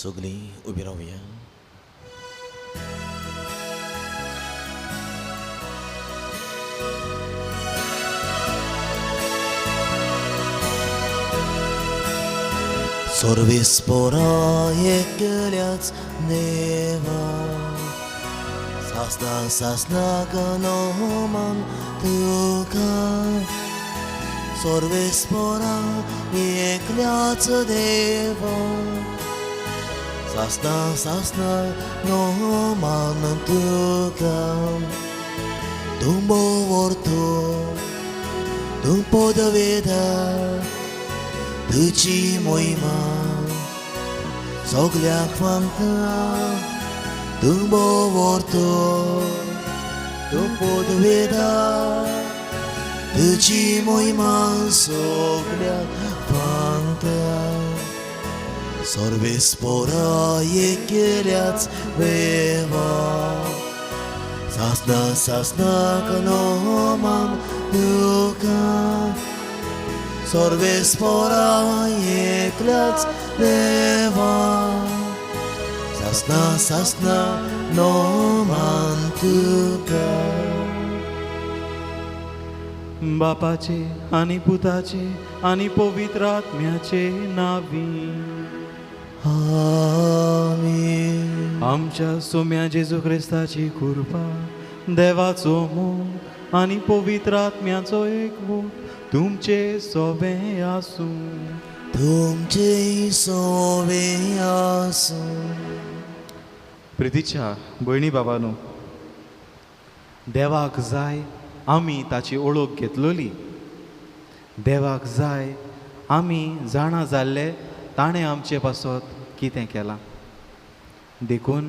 सगळीं उबी रावया. सर्वेस्पोरा एकल्याच देवा सासना सासनाक नोमान तुका. सर्वेस्पोरा एकल्याच देवा सासना सासना नोमान तुका. तुंबो व्हरतो तूं पदवेदा तुजी मोहिमा सगळ्यांक फांगता. तूं व्हरतो तूं पदवेदा तुजी मोहिमा सगळ्यांक फांगता. सर्वेस्पोरा एकल्याच देवा सासना सासनाक नोमान तुका. सर्वेस्पोरा एकल्याच देवा सासना सासना नोमान तुका. बापाचे आनी पुताचे आनी पवित्र आत्म्याचे नावी. आमेन. आमच्या सोम्या जेजू क्रिस्ताची कृपा, देवाचो मोग आनी पवित्र आत्म्याचो एकवट तुमचे सोबें आसूं. तुमचे सोबें आसूं. प्रितीच्या भयणी बाबानू, देवाक जाय आमी ताची ओळख घेतलोली. देवाक जाय आमी जाणा जाल्ले ताणें आमचे पासत कितें केलां. देखून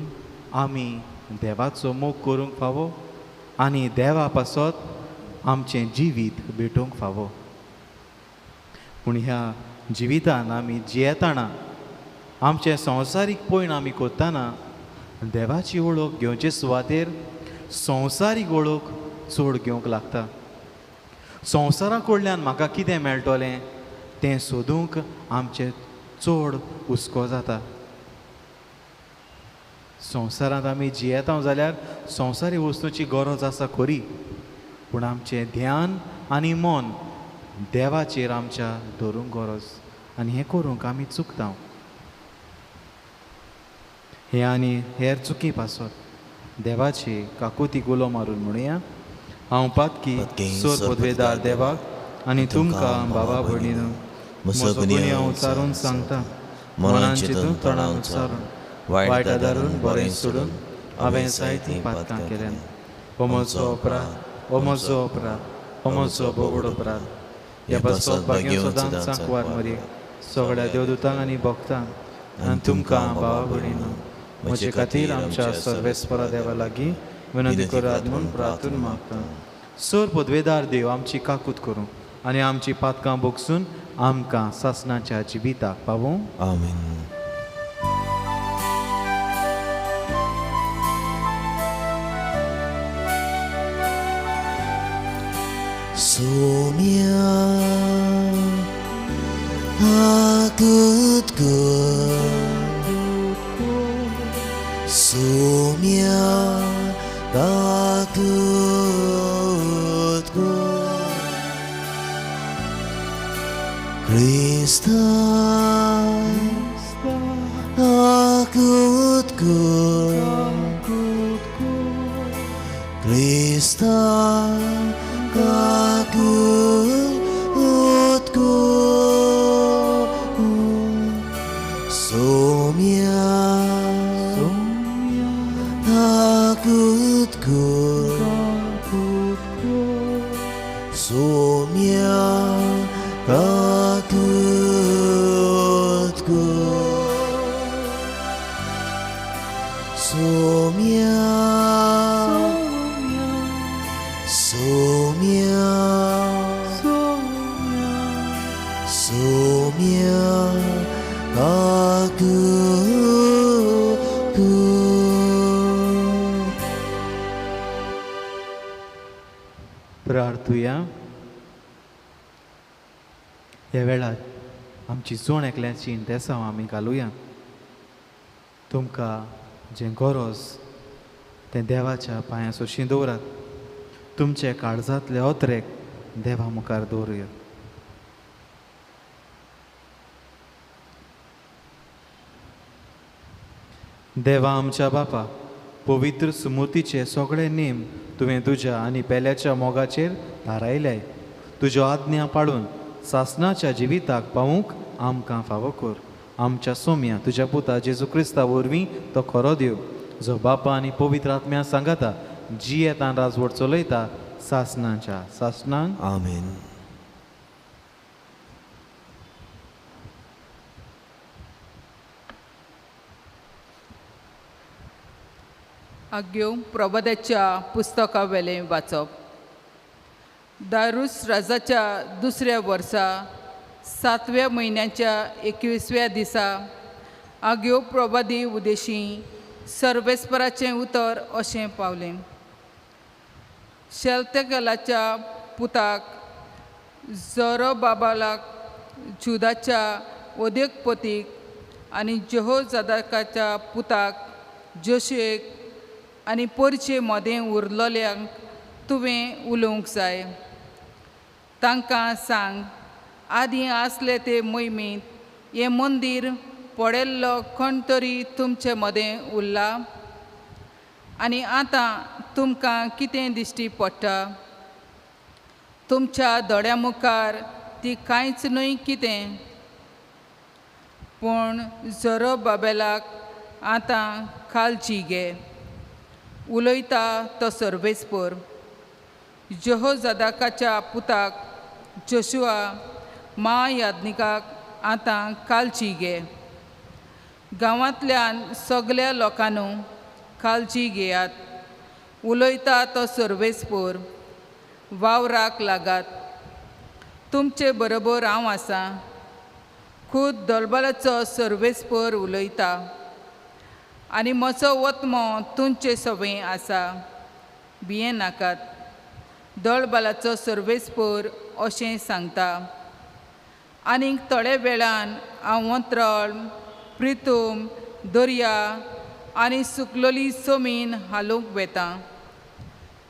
आमी देवाचो मोग करूंक फावो आनी देवा पासत आमचें जिवीत भेटोवंक फावो. पूण ह्या जिवितान आमी जियेतना आमचें संवसारीक पयण आमी करतना देवाची वळख घेवचे सुवातेर संवसारीक वळख चड घेवंक लागता. संवसारा कडल्यान म्हाका कितें मेळटलें तें सोदूंक आमचें चड हुस्को जाता. संवसारांत आमी जियेता जाल्यार संवसारी वस्तूची गरज आसा खरी, पूण आमचें ध्यान आनी मन देवाचेर आमच्या धरूंक गरज आनी हें करूंक आमी चुकता. हे आनी हेर चुकी पासत देवाची काकुती गुलो मारून म्हणुया. हांव पातकी सोर पदवेदार देवाक आनी तुमकां बाबा भयणीनू म्हजो गुन्यांव उचारून सांगता. मनान चिंतून तोंडान उच्चारून वायट आदारून बरें सोडून हांवें जायतीं पातकां केल्यान. हो म्हजो अपराध, हो म्हजो अपराध, हो म्हजो बोगड अपराध. ह्या पासत भाग्य सदांच सांकवार मरये सगळ्या देवदूतांक आनी भक्तांक आनी तुमकां भावा भयणीनू म्हजे खातीर आमच्या सर्वेस्परा देवा लागीं विनंती करात म्हूण प्रार्थना मागता. सर पदवेदार देव आमची काकूत करूं आनी आमची पातकां भोगसून आमकां सासणाच्या जिविताक पावूं. आमेन. सोम्या काकूत कर, सोम्या काकूत कर, क्रिस्ता काकूत कर, क्रिस्ता काकूत कर, सोम्या काकूत कर, सोम्या काकूत कर, सोम्या सोम्या सोम्या काकूत कर. प्रार्थुया. ह्या वेळार आमची जोण एकल्याची इंतेसांव आमी घालुया. तुमकां जें गरज तें देवाच्या पांयां सोशी दवरात. तुमचे काळजांतले अत्रेक देवा मुखार दवरुया. देवा आमच्या बापा, पवित्र सुमूर्तीचे सगळे नेम तुवें तुज्या आनी पेल्याच्या मोगाचेर थारायले. तुज्यो आज्ञा पाळून सासणाच्या जिविताक पावूंक आमकां फावो कर. आमच्या सोम्या तुज्या पुता जेजू क्रिस्ता वरवीं तो खरो देव, जो बापा आनी पवित्र आत्म्या सांगाता जियेतान राजवट चलयता सासणाच्या सासणांक. आमेन. आग्यो प्रबोधाच्या पुस्तका वेलें वाचप. दारूस राजाच्या दुसऱ्या वर्सा 7व्या म्हयन्याच्या 21व्या दिसा आग्यो प्रबोधी उदेशी सर्वेस्पराचें उतर अशें पावलें. शेल्तगलाच्या पुताक जोरोबाबालाक जुदाच्या उद्योगपतीक आनी जेहोजादाकाच्या पुताक जोशेक आनी पोरचे मदें उरलोल्यांक तुवें उलोवंक जाय. तांकां सांग, आदीं आसले ते मोहिमेंत हें मंदीर पडिल्लो कोण तरी तुमचे मदें उरला आनी आतां तुमकां कितें दिश्टी पडटा? तुमच्या दोळ्यां मुखार ती कांयच न्हय कितें? पूण जोरोबाबेलाक आतां काळजी घे, उलयता तो सर्वेस्पर. जेहोजादाकाच्या पुताक जोशुआ महायाज्ञिकाक आतां काळजी घे. गांवांतल्यान सगल्या लोकांनू काळजी घेयात, उलयता तो सर्वेस्पर. वावराक लागात, तुमचे बरोबर हांव आसां. खूद दलबलाचो सर्वेस्पर उलयता आनी म्हजो वत्मो तुमचे सवंय आसा. भिये नाकात, दळबालाचो सर्वेस्पर अशें सांगता. आनीक थोड्या वेळान हांव अंतराळ, प्रितूम, दर्या आनी सुकलोली जमीन हालोवंक वेता.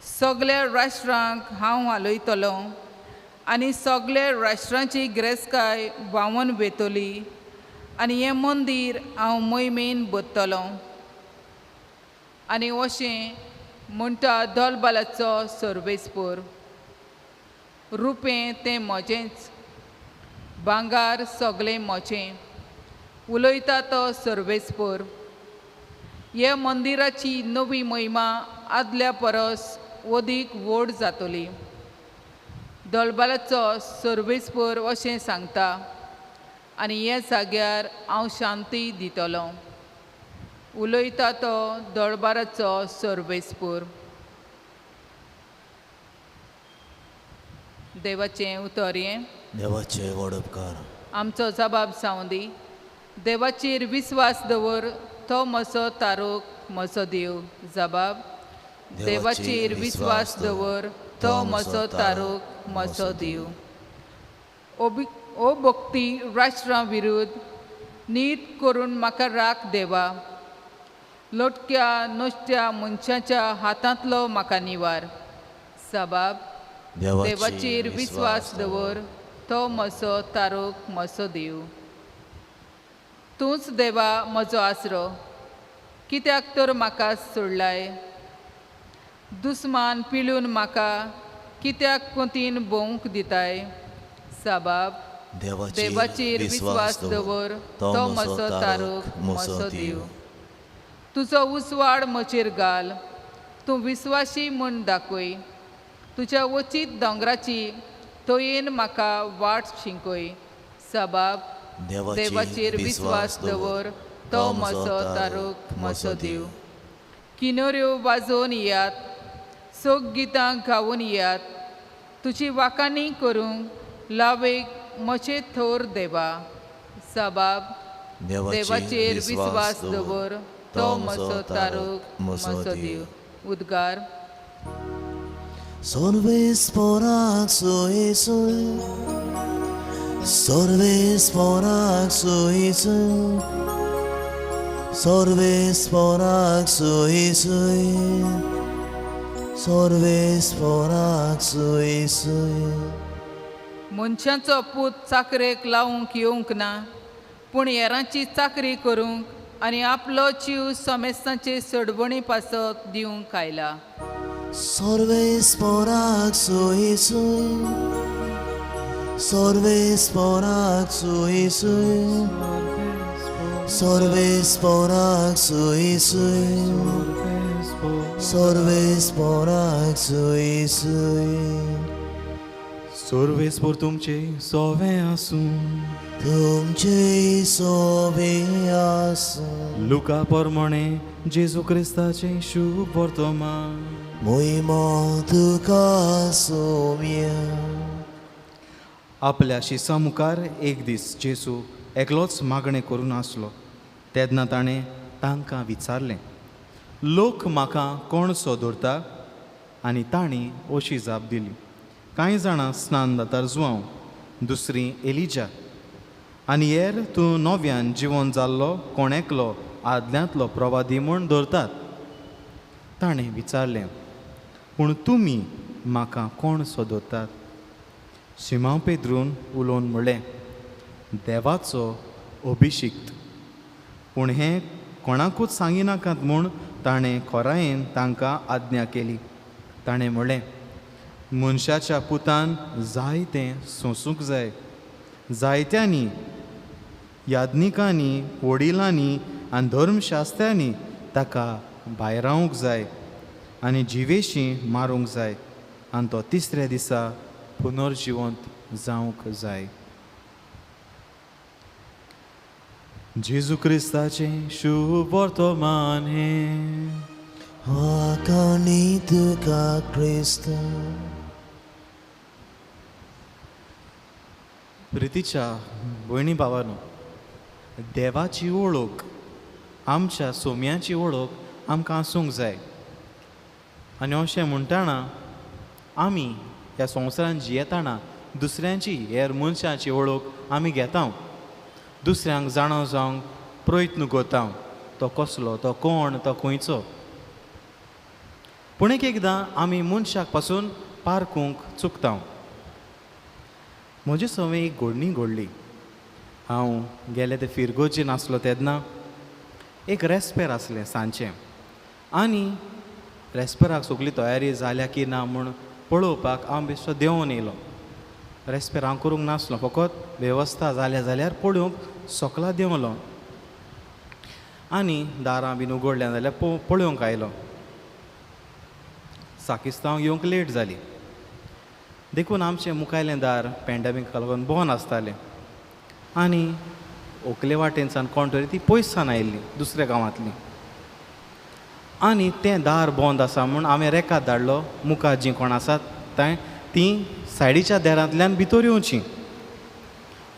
सगल्या राष्ट्रांक हांव हालयतलो आनी सगल्या राष्ट्रांची गिरेस्तकाय व्हांवन वेतली आनी हें मंदीर हांव मोहिमेन बदतलो. आनी अशें म्हणटा दलबालाचो सर्वेस्पर. रुपें तें म्हजेंच, भांगार सगळें म्हजें, उलयता तो सर्वेस्पर. ह्या मंदिराची नवी महिमा आदल्या परस अदीक व्हड जातली. दलबालाचो सर्वेस्पर अशें सांगता आनी ह्या जाग्यार हांव शांती दितलो, उलयता तो दळबाराचो सर्वेस्पर. देवाचें उतर हें. देवाचें व्हड उपकार. आमचो जबाब जावं दी. देवाचेर विस्वास दवर, तो म्हजो तारोक, म्हजो देव. जबाब. देवाचेर विस्वास दवर, तो म्हजो तारोक, म्हजो देव. ओ भक्ती राष्ट्रां विरुद्ध नीत करून म्हाका राख देवा. लोटक्या नुस्त्या मनशाच्या हातांतलो म्हाका निवार. जबाब. देवाचेर विस्वास दवर, तो म्हजो तारोक, म्हजो देव. तूंच देवा म्हजो आसरो, कित्याक तर म्हाका सोडलाय? दुस्मान पिळून म्हाका कित्याक कोंतीन भोंवंक दिताय? जबाब. देवाचेर विस्वास दवर, तो म्हजो तारोक, म्हजो देव. तुजो उजवाड म्हजेर घाल, तूं विस्वाशी म्हूण दाखय. तुज्या वचीत दोंगराची तोयेन म्हाका वाट शिंकय. जबाब. देवाचेर विस्वास दवर, तो म्हजो तारोक, म्हजो देव. किनोऱ्यो वाजोवन येयात, सोग गितां गावून येयात. तुजी वाखाणी करूंक लावेक म्हजें थोर देवा. जबाब. देवाचेर विस्वास दवर, तो म्हजो तारोक, म्हजो देव. उद्गार. सर्वेस्पराक सोयसोय, सर्वेस्पराक सोयसोय, सर्वेस्पराक सुय सुय, सर्वेस्पराक सुय सुय. मनशाचो पूत चाकरेक लावंक येवंक ना, पूण हेरांची चाकरी करूंक आनी आपलो जीव समेस्तांचे सोडवणी पासत दिवंक आयला. सर्वेस्पराक सुय सुय, सर्वेस्पराक सुय सुय, सर्वेस्पराक सुय सुय, सर्वेस्पराक सुय सुय. सर्वेस्पोर तुमचे सोवे आसूं. तुमचे सोवे आसूं. लुका परमणे जेजू क्रिस्ताचें शुभ वर्तमान. मोहिमा तुका सोम्या. आपल्या शिसा मुखार एक दीस जेजू एकलोच मागणें करून आसलो. तेन्ना ताणें तांकां विचारलें, लोक म्हाका कोण सो धरता? आनी तांणी अशी जाप दिली, कांय जाणां स्नान दातार जुआंव, दुसरीं एलिजा, आनी हेर तूं नव्यान जिवन जाल्लो कोण एकलो आदल्यांतलो प्रवादी म्हूण धरतात. ताणें विचारलें, पूण तुमी म्हाका कोण सो धरतात? शिमांव पेद्रून उलोवन म्हणलें, देवाचो अभिशिक्त. पूण हें कोणाकूच सांगिनाकात म्हूण ताणें खोरायेन तांकां आज्ञा केली. ताणें म्हणलें, मनशाच्या पुतान जायतें सोंसूंक जाय, जायत्यांनी याज्ञिकांनी, वडिलांनी आनी धर्मशास्त्र्यांनी ताका भायरावंक जाय आनी जिवेशी मारूंक जाय आनी तो तिसऱ्या दिसा पुनर्जिवंत जावंक जाय. जेजू क्रिस्ताचें शुभ वर्तमान हें. वाखाणी तुका क्रिस्त. प्रितीच्या भयणी भावानो, देवाची वळख, आमच्या सोम्याची वळख आमकां आसूंक जाय. आनी अशें म्हणटना आमी ह्या संवसारान जियेतना दुसऱ्यांची, हेर मनशांची वळख आमी घेता, दुसऱ्यांक जाणा जावंक प्रयत्न करता, तो कसलो, तो कोण, तो खंयचो. पूण एक एकदां आमी मनशाक पासून पारखूंक चुकता. म्हजे सवें एक घडणी घडली. हांव गेले ते फिरगोजीन आसलो तेन्ना एक रेस्पेर आसलें सांजचें, आनी रेस्पेराक सगली तयारी जाल्या की ना म्हूण पळोवपाक हांव बेश्टो देंवोन येयलो. रेस्पेर हांव करूंक नासलो, फकत वेवस्था जाल्या जाल्यार पळोवंक सकला देंवलो आनी दारां बीन उगडल्यां जाल्यार पळोवंक आयलो. साकिस्तांव येवंक लेट जाली, देखून आमचें मुखायलें दार पॅन्डेमीक लागून बंद आसतालें आनी ओकले वाटेनसान कोण तरी ती पयस सावन आयिल्ली, दुसऱ्या गांवांतली, आनी तें दार बंद आसा म्हूण हांवें रेकाद धाडलो मुखार जीं कोण आसात थंय तीं सायडीच्या दारांतल्यान भितर येवचीं.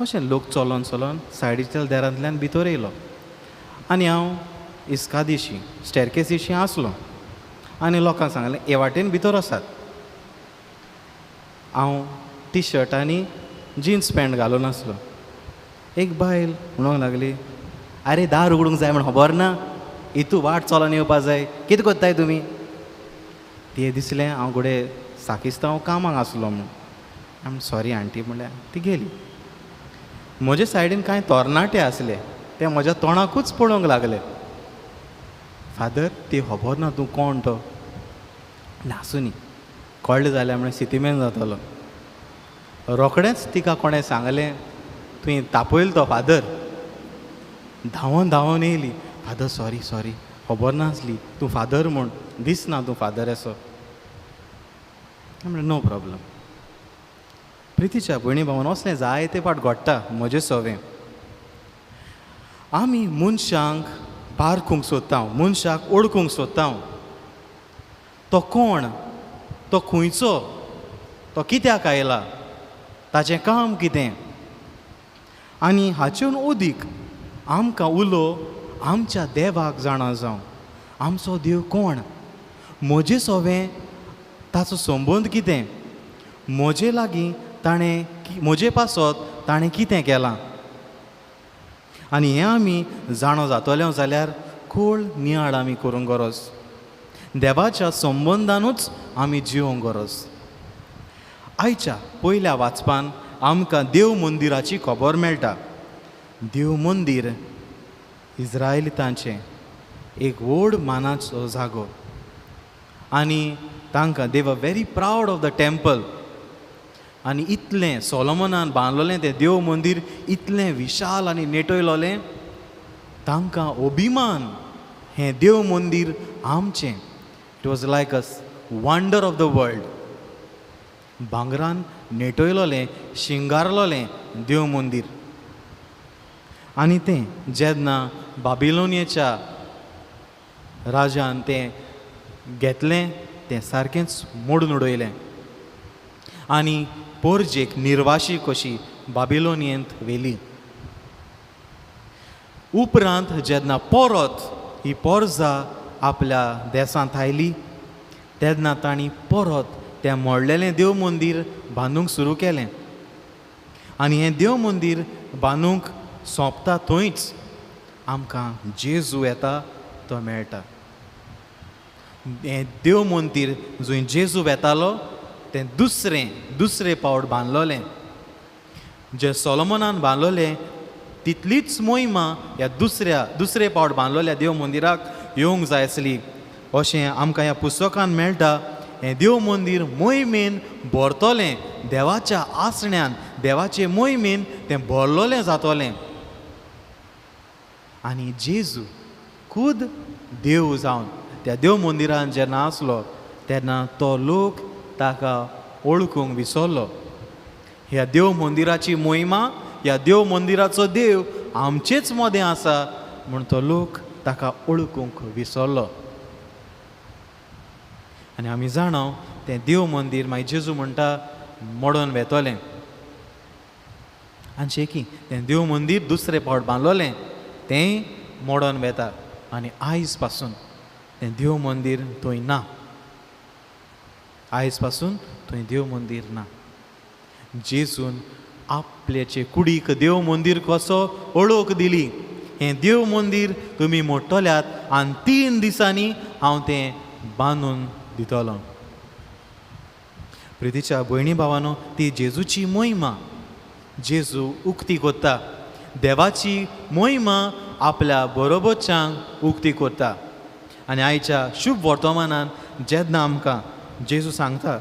अशें लोक चलोन चलोन सायडीच्या दारांतल्यान भितर येयलो आनी हांव इस्कादीशी स्टॅरकेसीशी आसलो आनी लोकांक सांगलें हे वाटेन भितर आसात. हांव टी शर्ट आनी जिन्स पॅन्ट घालून आसलो. एक बायल म्हणूंक लागली, आरे दार उगडूंक जाय म्हण खबर ना, इतू वाट चलोन येवपा जाय, कितें करताय तुमी? तें दिसलें हांव घोडे साकिस्तांव कामाक आसलो म्हूण. आम सॉरी आंटी म्हणल्यार ती गेली. म्हजे सायडीन कांय तरणाटे आसले, ते म्हज्या तोंडाकूच पळोवंक लागले. फादर ती खबर ना तूं कोण तो. नासूं न्ही, कळ्ळें जाल्यार म्हळ्यार सितीमेन जातलो. रोखडेंच तिका कोणें सांगलें, तुवें तापयलो तो फादर. धांवोन धांवोन येयली, फादर सॉरी सॉरी, खबर नासली तूं फादर म्हूण, दिसना तूं फादर असो. म्हणलें नो प्रॉब्लम. प्रितीच्या भयणी भावान असलें जायते फाट घडटा म्हजें सवें. आमी मनशांक पारखूंक सोदता, मनशाक ओळखूंक सोदता, तो कोण, तो खंयचो, तो कित्याक आयला, ताचें काम कितें. आनी हाचेन अदीक आमकां उलो आमच्या देवाक जाणा जावं, आमचो देव कोण, म्हजे सोवें ताचो संबंद कितें, म्हजे लागीं ताणें म्हजे पासत ताणें कितें केलां. आनी हें आमी जाणो जातले जाल्यार खोल नियाळ आमी करूंक गरज, देवाच्या संबंदानूच आमी जिवंक गरज. आयच्या पयल्या वाचपान आमकां देव मंदिराची खबर मेळटा. देव मंदीर इज्रायलितांचें एक व्हड मानाचो जागो आनी तांकां they were very proud of the temple. आनी इतलें सोलोमनान बांदलोलें तें देव मंदीर इतलें विशाल आनी नेटयलोलें, तांकां अभिमान हें देव मंदीर आमचें. It was like a wonder of the world. भांगरान नेटयलोलें शिंगारलोलें देव मंदीर. आनी तें जेन्ना बाबिलोनियेच्या राजान तें घेतलें तें सारकेंच मोडून उडयलें आनी पोरजेक निर्वाशी कशी बाबिलोनियेंत व्हेली. उपरांत जेन्ना परत ही पोरजा आपल्या देसांत आयली तेन्ना तांणी परत तें मोडलेलें देव मंदीर बांदूंक सुरू केलें. आनी हें देव मंदीर बांदूंक सोंपता थंयच आमकां जेजू येता तो मेळटा. हें देव मंदीर जंय जेजू वेतालो तें दुसरे पावट बांदलोलें. जें सोलोमनान बांदलोलें तितलीच मोहिमा ह्या दुसरे पावट बांदलोल्या देव मंदिराक येवंक जाय आसली अशें आमकां ह्या पुस्तकान मेळटा. हें देव मंदीर मोहिमेन भरतलें, देवाच्या आसण्यान देवाचे मोहिमेन तें भरलोलें जातलें. आनी जेजू खूद देव जावन त्या देव मंदिरान जेन्ना आसलो तेन्ना तो लोक ताका वळखूंक विसरलो. ह्या देव मंदिराची मोहिमा, ह्या देव मंदिराचो देव आमचेच मदें आसा म्हूण तो लोक ताका वळखूंक विसरलो. आनी आमी जाणा तें देव मंदीर मागीर जेजू म्हणटा मोडोन वेतलें. आनी शेकी तें देव मंदीर दुसरे पावट बांदलोलें तें मोडोन वेता आनी आयज पासून तें देव मंदीर थंय ना. आयज पासून थंय देव मंदीर ना. जेजून आपल्याचे कुडीक देव मंदीर कसो ओळख दिली. हें देव मंदीर तुमी मोडटल्यात आनी 3 दिसांनी हांव तें बांदून दितलो. प्रितीच्या भयणी भावानो, ती जेजूची मोहिमा जेजू उक्ती करता. देवाची मोहिमा आपल्या बरोबरच्यांक उक्ती करता. आनी आयच्या शुभ वर्तमानान जेन्ना आमकां जेजू सांगता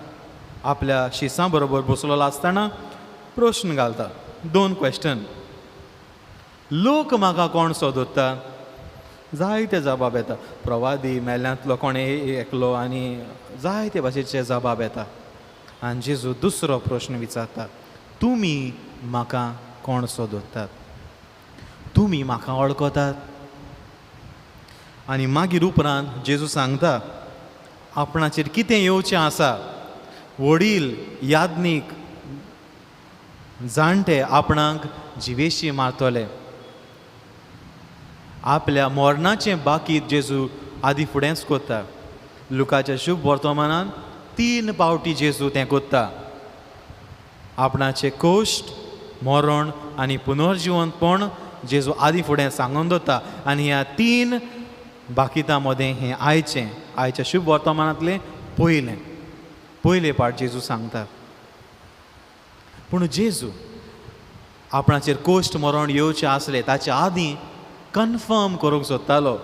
आपल्या शिसां बरोबर बसलेलो आसतना प्रश्न घालता, 2 क्वेश्चन. लोक म्हाका कोण सोदता? जायते जबाब येता. प्रवादी मेल्यांतलो कोण एकलो आनी जायते भाशेचे जबाब येता. आनी जेजू दुसरो प्रश्न विचारता, तुमी म्हाका कोण सोदतात? तुमी म्हाका वळखतात? आनी मागीर उपरांत जेजू सांगता आपणाचेर कितें येवचें आसा. वडील याज्ञीक जाणटे आपणाक जिवेशी मारतले. आपल्या मरणाचें बाकीत जेजू आदी फुडेंच करता. लुकाच्या शुभ वर्तमानान 3 पावटी जेजू तें करता. आपणाचें कश्ट, मरण आनी पुनर्जिवंतपण जेजू आदी फुडें सांगून दवरता. आनी ह्या 3 बाकितां मदें हें आयच्या शुभ वर्तमानांतलें पयलें पाट जेजू सांगता. पूण जेजू आपणाचेर कश्ट मरण येवचें आसलें ताचे आदीं कन्फर्म करूंक सोदतालो,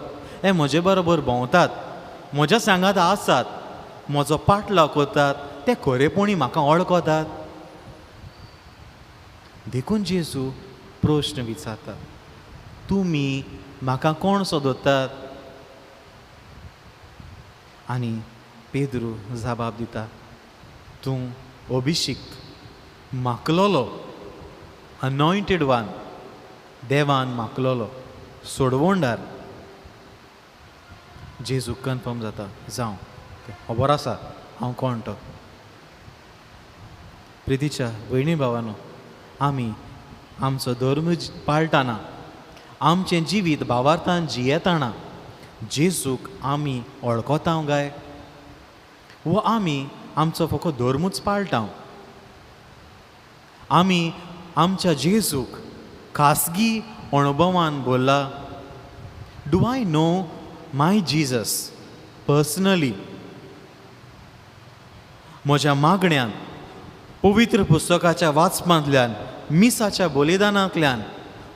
हे म्हजे बरोबर भोंवतात, म्हज्या सांगात आसात, म्हजो पाटलाव करतात, ते खरेपणी म्हाका वळखतात. देखून जेजू प्रश्न विचारता, तुमी म्हाका कोण सोदतात? आनी पेद्रू जबाब दिता, तूं अभिषिक्त, माकलोलो, अनॉयंटेड वन, देवान माकलोलो, सोडवणदार. जेजू कन्फर्म जाता, जावं खबर आसा हांव कोण तो. प्रितीच्या भयणी भावानो, आमी आमचो धर्म पाळटाना, आमचें जिवीत भावार्थान जियेताना जेजूक आमी वळखता काय वो आमी आमचो फकत धर्मूच पाळटा? आमी आमच्या जेजूक खासगी अणभवान बोल्ला? Do I know My Jesus personally. म्हज्या मागण्यान, पवित्र पुस्तकाच्या वाचपांतल्यान, मिसाच्या बलिदानांतल्यान,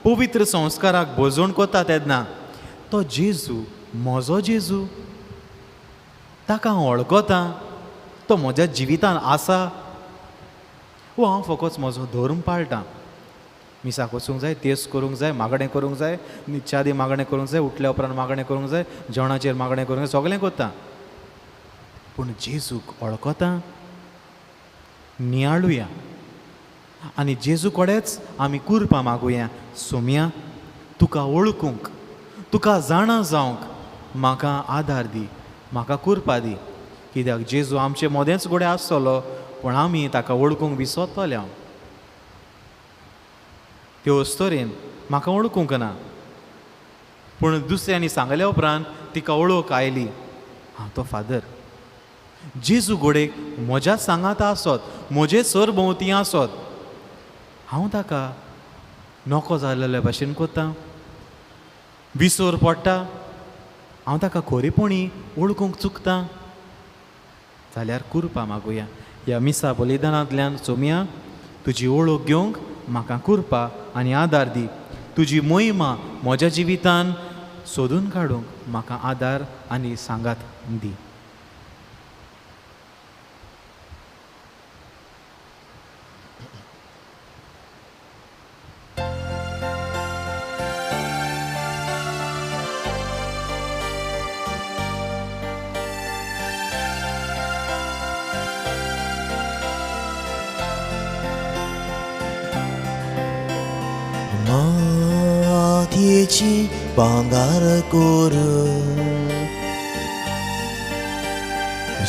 पवित्र संस्काराक भोजवण करता तेन्ना तो जेजू म्हजो जेजू, ताका हांव वळखतां, तो म्हज्या जिवितान आसा. वो हांव फकत म्हजो धर्म पाळटां, मिसाक वचूंक जाय, तेस करूंक जाय, मागणें करूंक जाय, न्हिदच्या आदीं मागणें करूंक जाय, उठल्या उपरांत मागणें करूंक जाय, जेवणाचेर मागणें करूंक जाय, सगळें करता, पूण जेजूक वळखता? नियाळुया आनी जेजू कडेच आमी कुरपां मागुया. सोम्या, तुका वळखूंक, तुका जाणा जावंक म्हाका आदार दी, म्हाका कुरपा दी. कित्याक जेजू आमचे मदेंच घोडे आसतलो, पूण आमी ताका वळखूंक विसरतले. हांव त्यो अस्तोरेन म्हाका वळखूंक ना, पूण दुसऱ्यांनी सांगल्या उपरांत तिका वळख आयली, हांव तो फादर. जेजू घोडेक म्हज्या सांगाता आसत, म्हजे सरभोंवती आसत, हांव ताका नको जाल्ले भाशेन करता, विसर पडटा, हांव ताका खरेपणी वळखूंक चुकता. जाल्यार कुरपा मागुया ह्या मिसा बलिदानांतल्यान. सोम्या, तुजी वळख घेवंक म्हाका कुरपा आनी आदार दी. तुजी मोहिमा म्हज्या जिवितान सोदून काडूंक म्हाका आदार आनी सांगात दी. मातयेची भांगर करून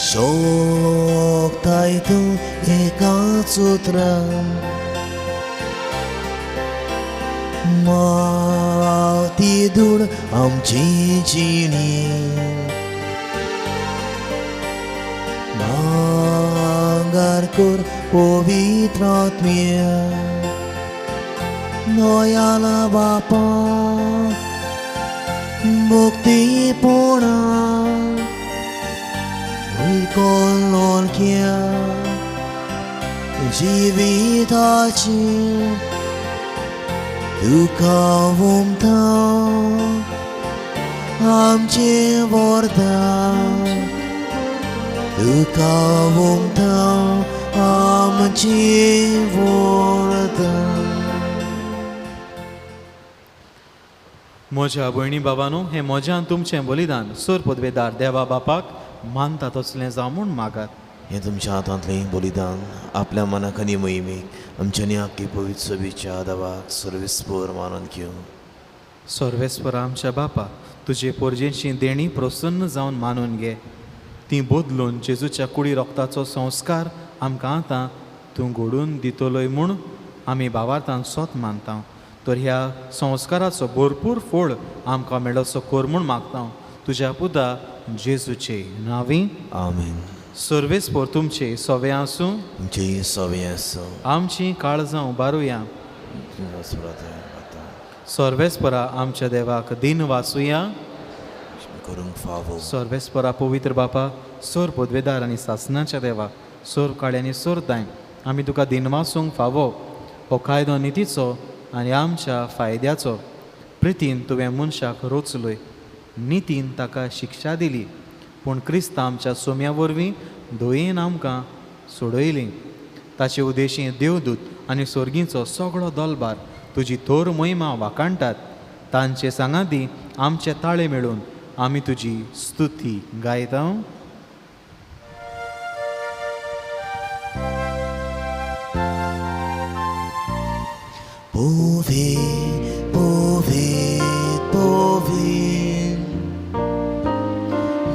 शोकताय तूं एकाच उतरान, माती धूळ आमची जिणी, भांगर कर पवित्र आत्म्या. दयाला बापा भक्तीपणा वैकल्लोक्या जिविताची तुका वमता आमचें वरदान, तुका वमता आमचें वरदान. म्हज्या भयणी बाबानू, हें म्हज्यान तुमचें बलिदान सोर पदवेदार देवा बापाक मानता तसलें जावं म्हूण मागात. हें तुमच्या हातांतलें बलिदान आपल्या मनाक आनी मोहिमेक आमच्यांनी आख्खी पवित्र सभेच्या देवाक सर्वेस्पर मानून घेवं. सर्वेस्पर आमच्या बापा, तुजे पोरजेची देणी प्रसन्न जावन मानून घे. ती बदलून जेजूच्या कुडी रोगताचो संस्कार आमकां आतां तूं घडून दितलोय म्हूण आमी भावार्थान सोत मानता. तर ह्या संस्काराचो भरपूर फोळ आमकां मेळोसो कर म्हूण मागता तुज्या पुता जेजूचे नांवी. आमेन. सर्वेस्पर तुमचे सवे आसूं, तुमचे सवे आसूं. आमची काळजां उबारुया. सर्वेस्परा आमच्या देवाक दिन वाचुया करूंक फावो. सर्वेस्परा पवित्र बापा, सोर पदवेदार आनी सासनाच्या देवा, सोर काळ्यांनी आनी सोर दाय, आमी तुका दिन वाचूंक फावो हो कायदो नितीचो आनी आमच्या फायद्याचो. प्रितीन तुवें मनशाक रोचलोय, नितीन ताका शिक्षा दिली, पूण क्रिस्त आमच्या सोम्या वरवीं दयेन आमकां सोडयली. ताचे उदेशी देवदूत आनी सोर्गींचो सगळो दलबार तुजी थोर मोहिमा वाखाणटात. तांचे सांगाती आमचे ताळे मेळून आमी तुजी स्तुती गायता. Povi, povi, povi,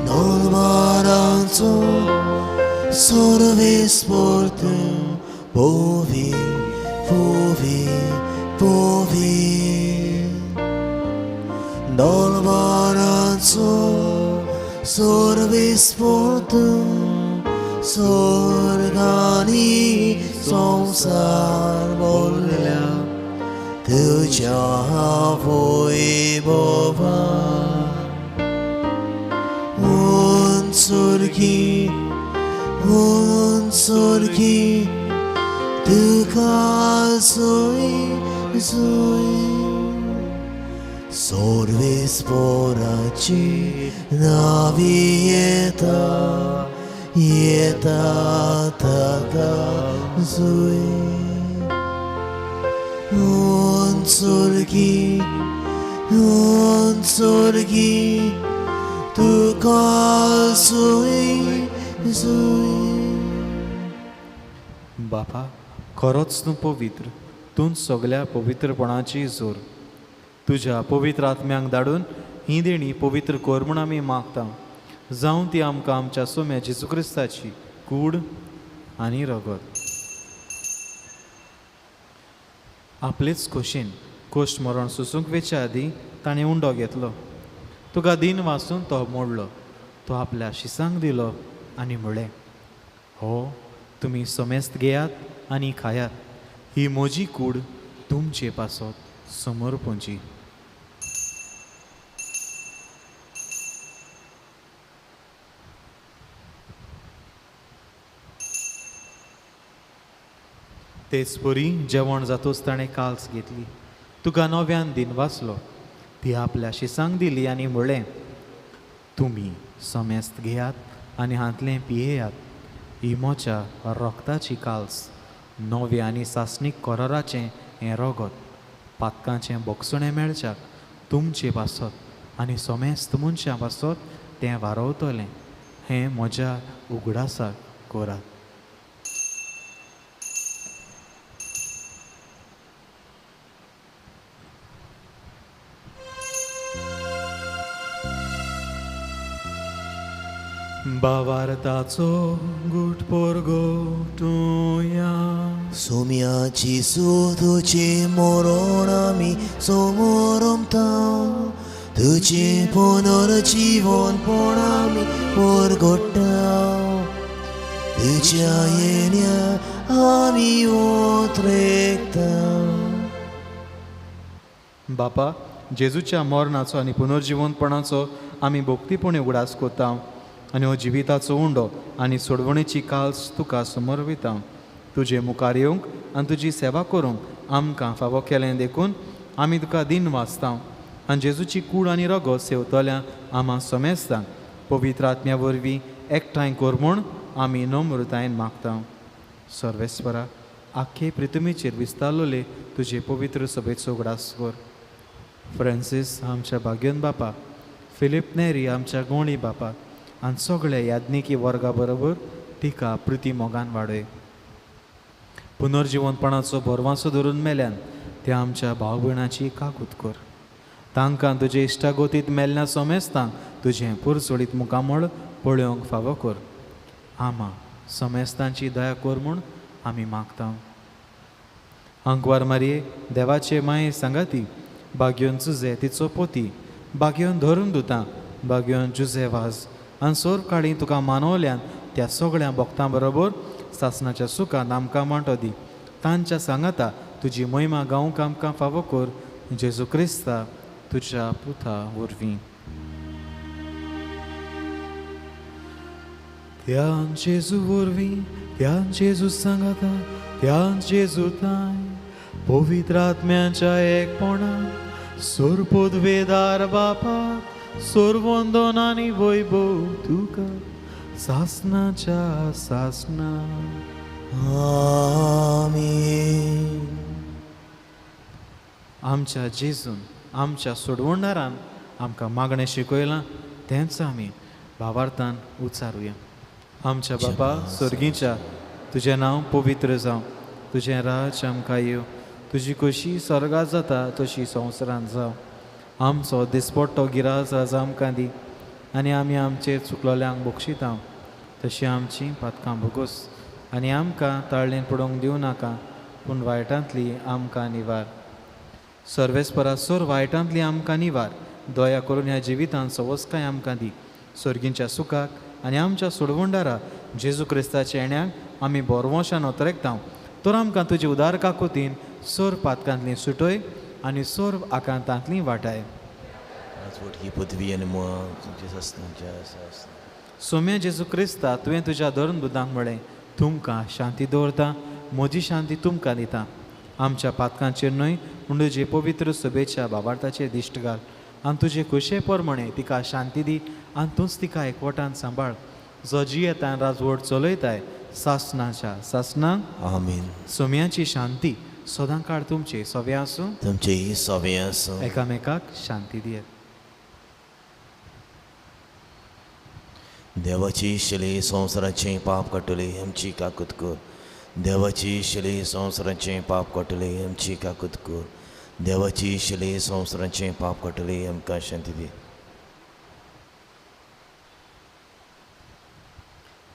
Dolmaranzo, sorvesporto, povi, povi, povi, Dolmaranzo, sorvesporto, sorgani, संसार बोलल्या तुझ्या वैभवा. सोर्गी सोर्गी तुका जोय जोय सोर्विस्पोराची नावी येता येता ताका जोय सोर्गी तुका जोय जोय. बापा खरोच तूं पवित्र, तूं सगल्या पवित्रपणाची जोर. तुज्या पवित्र आत्म्यांक धाडून ही देणी पवित्र कर म्हूण आमी मागता. जावं ती आमकां आमच्या सोम्या जेजू क्रिस्ताची कूड आनी रगत. आपलेच खोशेन कोश्ट मरण सोसूंक वेच्या आदीं ताणें उंडो घेतलो, तुका दीन वाचून तो मोडलो, तो आपल्या शिसांक दिलो आनी म्हळें, हो तुमी समेस्त घेयात आनी खायात, ही म्हजी कूड तुमचे पासत समर्पणची. तेच परी जेवण जातूच ताणें काल्स घेतली, तुका नव्यान दिन वाचलो, ती आपल्या शिसांक दिली आनी म्हळें, तुमी समेस्त घेयात आनी हांतलें पियेयात, ही म्हज्या रोगताची काल्स, नव्या आनी सासणीक कराराचें हें रगत, पातकांचें बोगसणें मेळच्याक तुमचे पासत आनी समेस्त मनशां पासत तें वारवतलें, हें म्हज्या उगडासाक करात. बावारताचो गुट पोरगोटुया. सोम्याची तुजी मरण आमी समोरमता, तुजी पुनर्जीवनपण आमी परगट्टा, तुज्या येण्या आमी ओत्रेकता. बापा, जेजूच्या मरणाचो आनी पुनर्जीवनपणाचो आमी भक्तीपणी उगडास करता आनी हो जिविताचो उंडो आनी सोडवणेची काल्स तुका समर्पिता. तुजे मुखार येवंक आनी तुजी सेवा करूंक आमकां फावो केलें देखून आमी तुका दीन वाचता आनी जेजूची कूड आनी रगत सेवतल्या आमा समेस्तांक पवित्र आत्म्या वरवीं एकठांय कर म्हूण आमी नम्रतायेन मागता. सर्वेस्वरा, आख्खे पृथ्वीचेर विस्तारलेले तुजे पवित्र सभेचो उगडास कर. फ्रांसीस आमच्या भाग्योन बापा, फिलीप नेरी आमच्या गोंडी बापा आनी सगळे याज्ञिकी वर्गा बरोबर तिका प्रिती मोगान वाडय. पुनर्जिवनपणाचो भरवासो धरून मेल्यान त्या आमच्या भाव भयणाची काकूत कर. तांकां तुजे इश्टागोतीत मेल्ल्या समेस्तांक तुजें पुरसोडीत मुखामळ पळोवंक फावो कर. आमा समेस्तांची दया कर म्हूण आमी मागता. आंकवार मारये देवाचे माये सांगाती, बागयोन जुजे तिचो पोती, बागयोन धरून दुता, बागयोन जुजे वाज आनी सोर काळी तुका मानवल्यान त्या सगळ्या भक्तां बरोबर सासणाच्या सुखान आमकां मांटो दी. तांच्या सांगाता तुजी महिमा गावंक आमकां फावो कर. जेजू क्रिस्ता तुज्या पुता वरवीं. त्यान जेजू वरवीं, त्यान जेजू सांगाता, त्यान जेजू ताय पवित्र आत्म्यांच्या एकपणान सोरपोदवेदार बापा सोरवंदन आनी वैभव तुका सासनाच्या सासना. आमेन. आमच्या जेजून आमच्या सोडवणारान आमकां मागणें शिकयलां तेंच आमी भावार्थान उचारुया. आमच्या बापा सर्गीच्या, तुजें नांव पवित्र जावं, तुजें राज आमकां येवं, तुजी खोशी स्वर्गांत जाता तशी संवसारांत जावं. आमचो दिसपट्टो गिरास आज आमकां दी आनी आमी आमचेर चुकलोल्यांक बक्षिता तशी आमची पातकां भोगोस आनी आमकां ताळ्ळेन पडोवंक दिवं नाका, पूण वायटांतली आमकां निवार. सर्वेस्परा सोर वायटांतली आमकां निवार. दया करून ह्या जिवितांत सवस्काय आमकां दी. सर्गींच्या सुखाक आनी आमच्या सोडवणदारा जेजू क्रिस्ताच्या येण्याक आमी बोरवंशान अतरेकता. तर आमकां तुजी उदार काकुतीन सोर पातकांतली सुटय आनी सोर आकांतांतली वाटाय. ही पृथ्वी आनी मुळां तुमच्या सासणाच्या सासणां. सोम्या जेजू क्रिस्ता, तुवें तुज्या धरून बुद्धांक म्हळें, तुमकां शांती दवरता, म्हजी शांती तुमकां दिता. आमच्या पातकांचेर न्हय पूण तुजे पवित्र सभेच्या बाबार्थाचेर दिश्ट घाल आनी तुजे खुशे प्रमाणे तिका शांती दी आनी तूंच तिका एकवटान सांबाळ, जो जियेता राजवट चलयताय सासनाच्या सासनाक. आमीन. सोम्याची शांती सदां काळ तुमचे सवे आसूं, तुमचेय सवे आसूं. एकामेकाक शांती दियत. देवाची शिली संवसाराचें पाप काडटली आमची काकूत कर. देवाची शिली संवसाराचें पाप काडटली आमची काकूत कर. देवाची शिली संवसाराचें पाप काडटली आमकां शांती दी.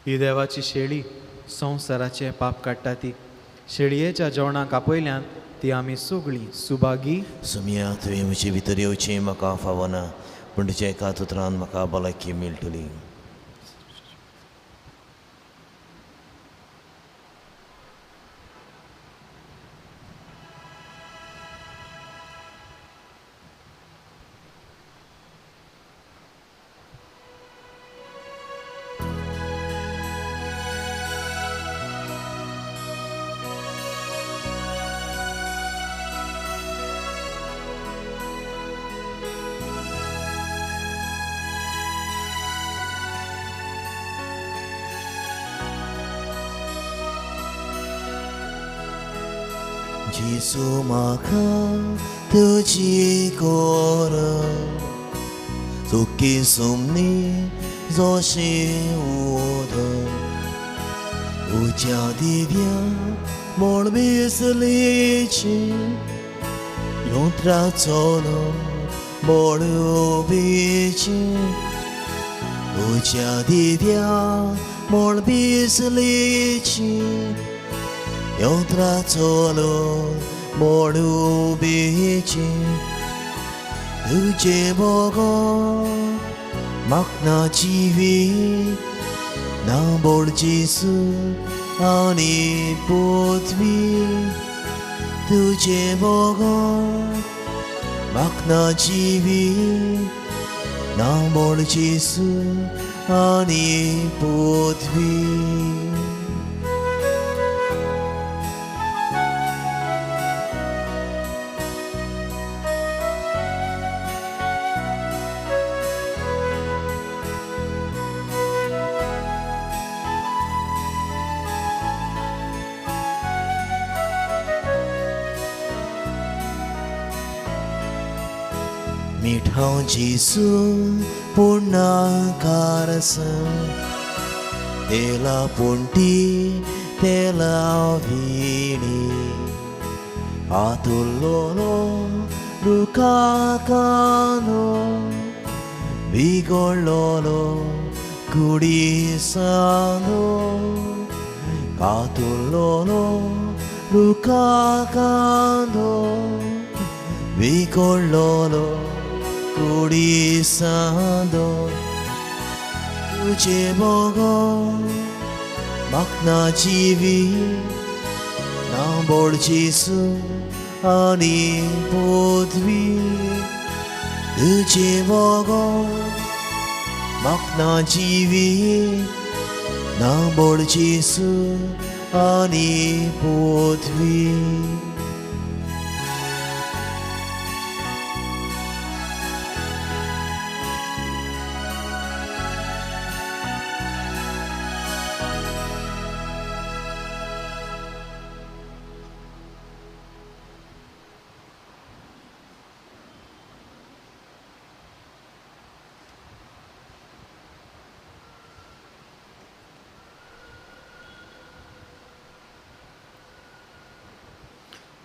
ही देवाची शेळी संवसाराचें पाप काडटा ती शेळयेच्या जेवणाक आपयल्यान ती आमी सगळीं सुभागी. सुमिया, तुवें म्हजे भितर येवचें म्हाका फावना, पूण तुज्या एका उतरान म्हाका भलायकी मेळटली. जेजू म्हाका तुजी कोर चुकी सुमनी जशें उदक उज्या दिव्या म्हण विसलीची यंत्रा चलो मळबीची उज्या दिव्या म्हण विसलीची यंत्रा चलो मळबीची तुजे बगर म्हाका जिवी ना बोल जेजू आनी पृथ्वी तुजे बगर म्हाका जिवी ना बोल जेजू आनी पृथ्वी. मिठाव जेजू पुर्णाकारस तेला पुंटी तेला विणी आतुल्लोलो रुखाकानो बिगडलोलो कुडिसानो कातुल्लोलो रुखाकानो बिगडलोलो कुडिसांदो तुजे बगर म्हाका जिवी ना बोल जेजू आनी पृथ्वी तुजे बगर म्हाका जिवी ना बोल जेजू आनी पृथ्वी.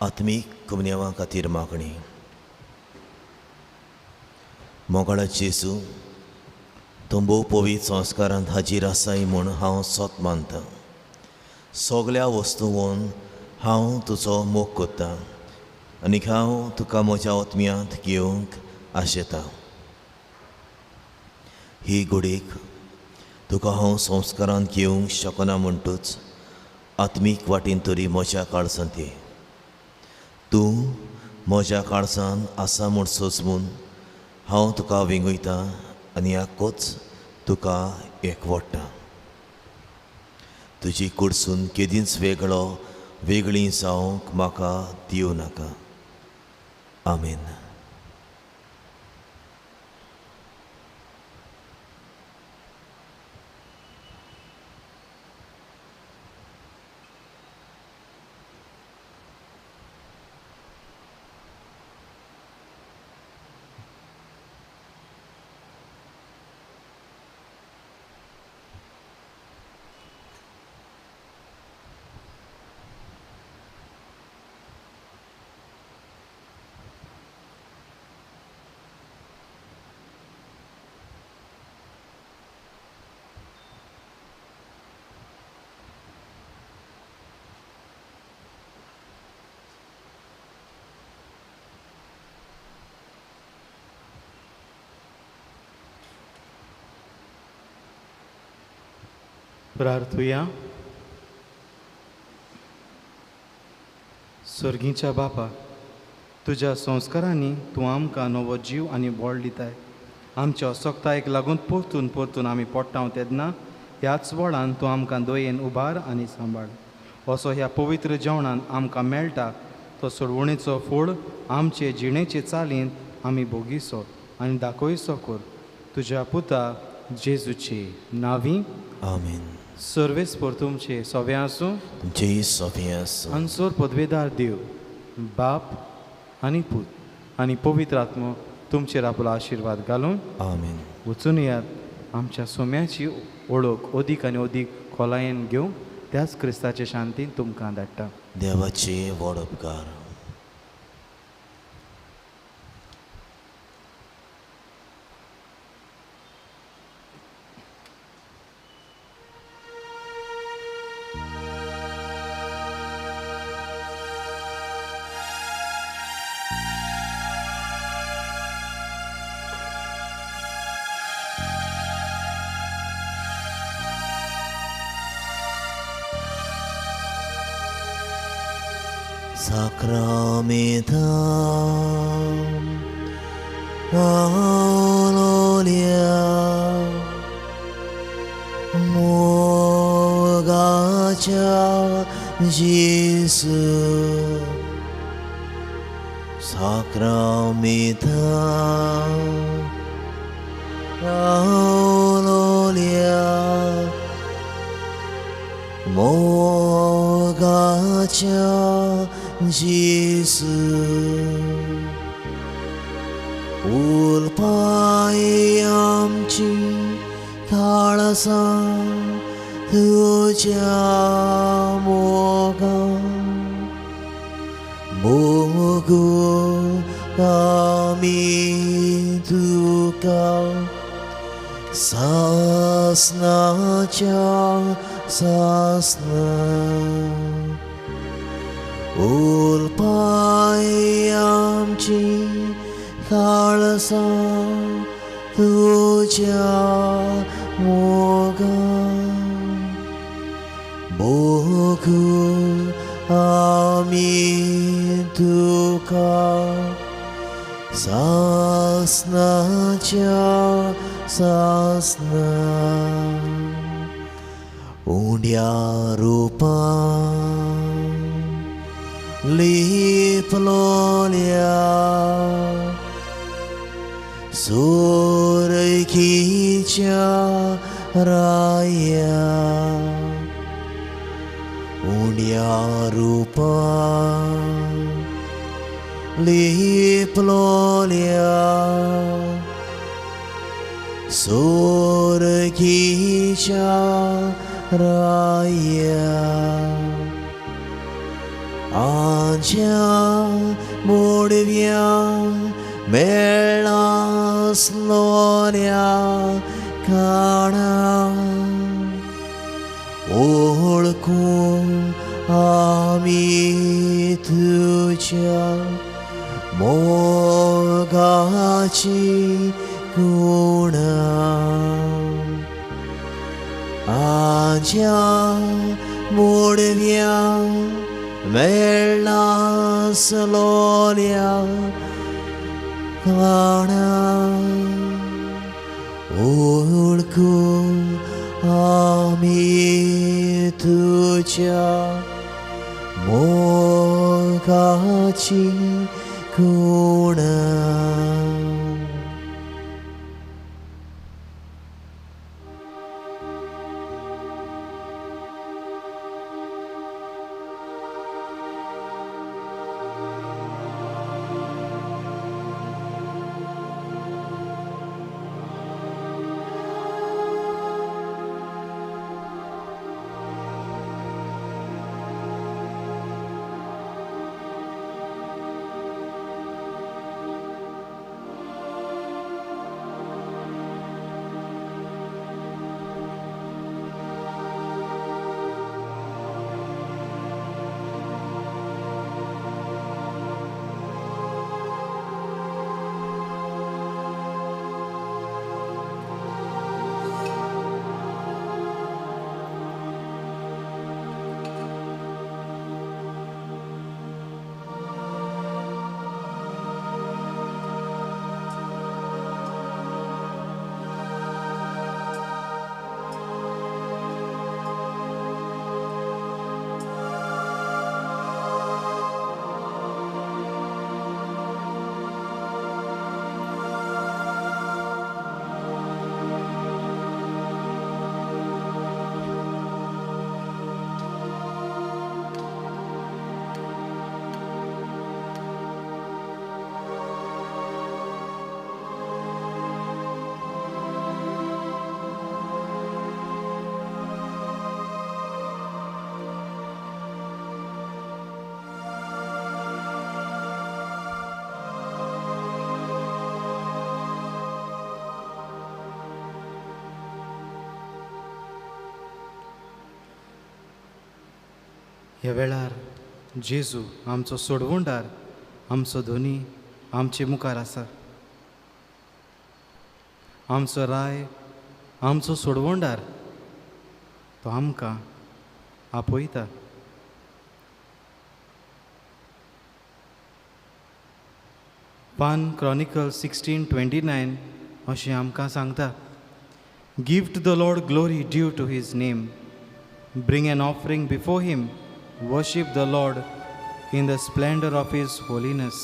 आत्मीक कुमन्यावा खातीर मागणी. मोगाळा जेजू, तूं भोव पवित्र संस्कारांत हाजीर आसाय म्हूण हांव सोत मानतां. सगल्या वस्तूंवन हांव तुजो मोग करतां आनी हांव तुका म्हज्या आत्म्यांत घेवंक आशेतां. ही घडीक तुका हांव संस्कारांत घेवंक शकना म्हणटूच आत्मीक वाटेन तरी म्हज्या काळजांत ये. तूं म्हज्या काळजान आसा म्हूण सोजमून हांव तुका वेंगयतां आनी आकोच तुका एकवटा। तुजी कुडसून केदींच वेगळो वेगळी जावंक म्हाका दिवं नाका। आमेन। प्रार्थुया। स्वर्गीच्या बापा, तुज्या संस्कारांनी तूं आमकां नवो जीव आनी बळ दिताय। आमच्या असक्तायेक लागून परतून परतून आमी पडटा तेन्ना ह्याच बळान तूं आमकां दयेन उबार आनी सांबाळ। असो ह्या पवित्र जेवणान आमकां मेळटा तो सोडवणेचो फळ आमचे जिणेचे चालींत आमी भोगिसो आनी दाखयसो कर। तुज्या पुता जेजूचे नांवी आमेन। सर्वेस्पर तुमचे सवे आसूं, तुमचेय सवे आसूं। आनी पदवेदार देव बाप आनी पूत आनी पवित्र आत्मो तुमचेर आपलो आशिर्वाद घालून आमेन। वचून यात आमच्या सोम्याची ओळख अदीक आनी अदीक खोलायेन घेवंक त्याच क्रिस्ताचे शांतीन तुमकां धाडटा। देवाचे व्हड उपकार। Sacramentum Alleluia Mogacha Jesu Sacramentum Alleluia Mogacha Jesu उलपाय आमची काळसा तुझ्या मोगान मोगू आमी तुका सासनाच्या सासना। उलपाय आमची काळसा तुझ्या मोगान मोगू आमी तुका सासनाच्या सासना। उंड्या रुपान लिपलोल्या सुरखीच्या राया उंड्या रुपान लिपलोल्या सुरखीच्या राया। आंच्या मोडव्या मेळासलोल्या काणा ओळखूं आमी तुज्या मोगाची गुणां। आंच्या मोडव्या मेळासलोल्या काणा वळखूं आमी तुज्या मोगाची खुणां. ह्या वेळार जेजू आमचो सोडवणदार, आमचो धनी आमचे मुखार आसा. आमचो राय, आमचो सोडवणदार तो आमकां आपयता. 1 Chronicles 16:29 अशें आमकां सांगता, give to the Lord glory due to his name, bring an offering before him, worship the Lord in the splendour of his holiness.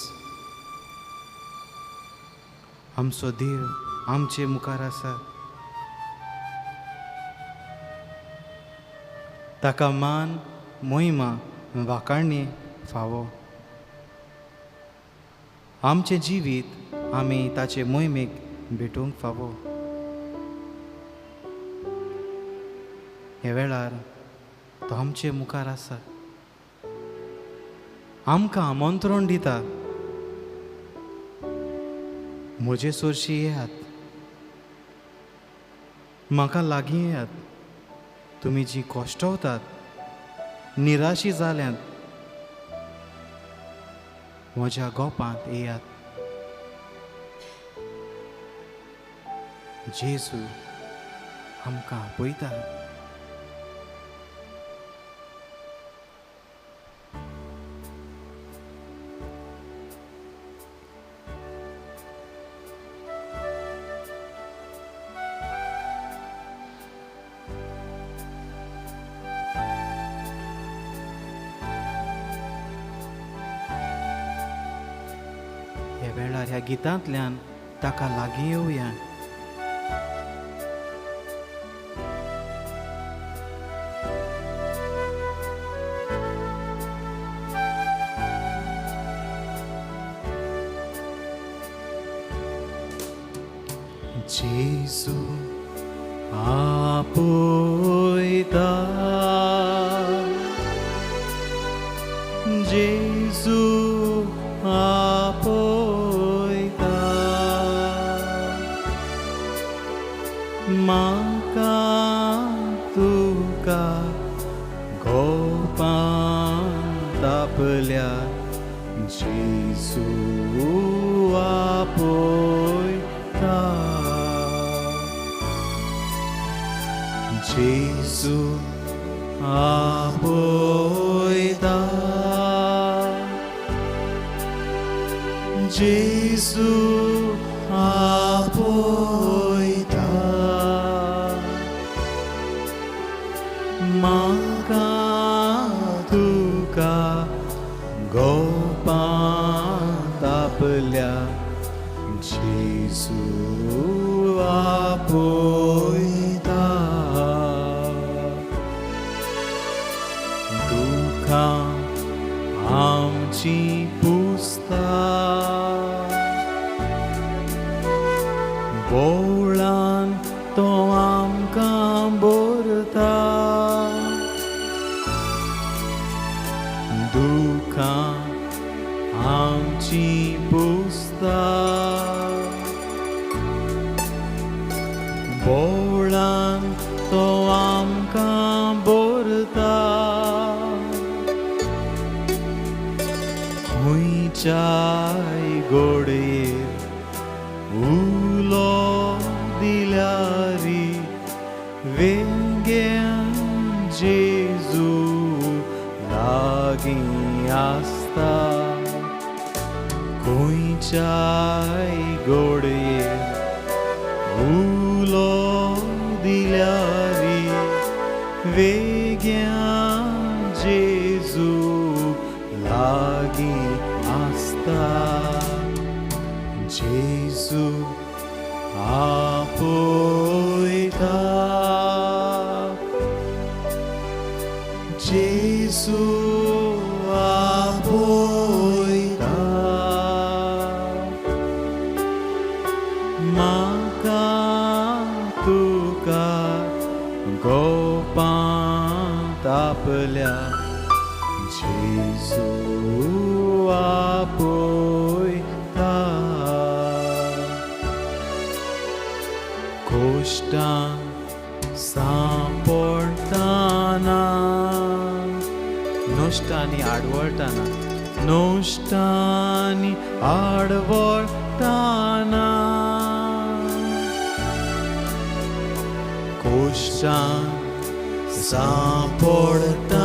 आमचो देव आमचे मुखार आसा, ताका मान मोहिमा वाखाणणी फावो. आमचें जिवीत आमी ताचे मोहिमेक भेटूंक फावो. ह्या वेळार तो आमचे मुखार आसा, आमकां आमंत्रण दिता, म्हजे सोरशी येयात, म्हाका लागीं येयात, तुमी जी कश्टवतात, निराशी जाल्यांत, म्हज्या गोपांत येयात. जेजू आमकां आपयता. ह्या वेळार ह्या गितांतल्यान ताका लागीं येवया. जेजू आपयता, जेजू आपयता, म्हाका तुका गोपांत आपल्या, जेजू आपयता, जेजू आपयता, जेजू आपयता, जेजू आपयता. दुखां आमची पुसता, बोवळान तो आमकां भरता. दुखां आमची पुसता, बोवळान तो आमकां भरता. खंयच्याय गोडयेर उलो दिल्यारी वेंगेन जेजू लागीं आसता. खंयच्याय गोडयेर उलो दिल्यारी वेंगेन जेजू लागीं आसता. जेजू आपयता, जेजू आपयता. म्हाका तुका गोपांत आपल्या जेजू आपयता. कोश्टान सांपडटाना, नश्टांनी आडवळटाना, नश्टांनी आडवळटाना, कोश्टान सांपडटाना,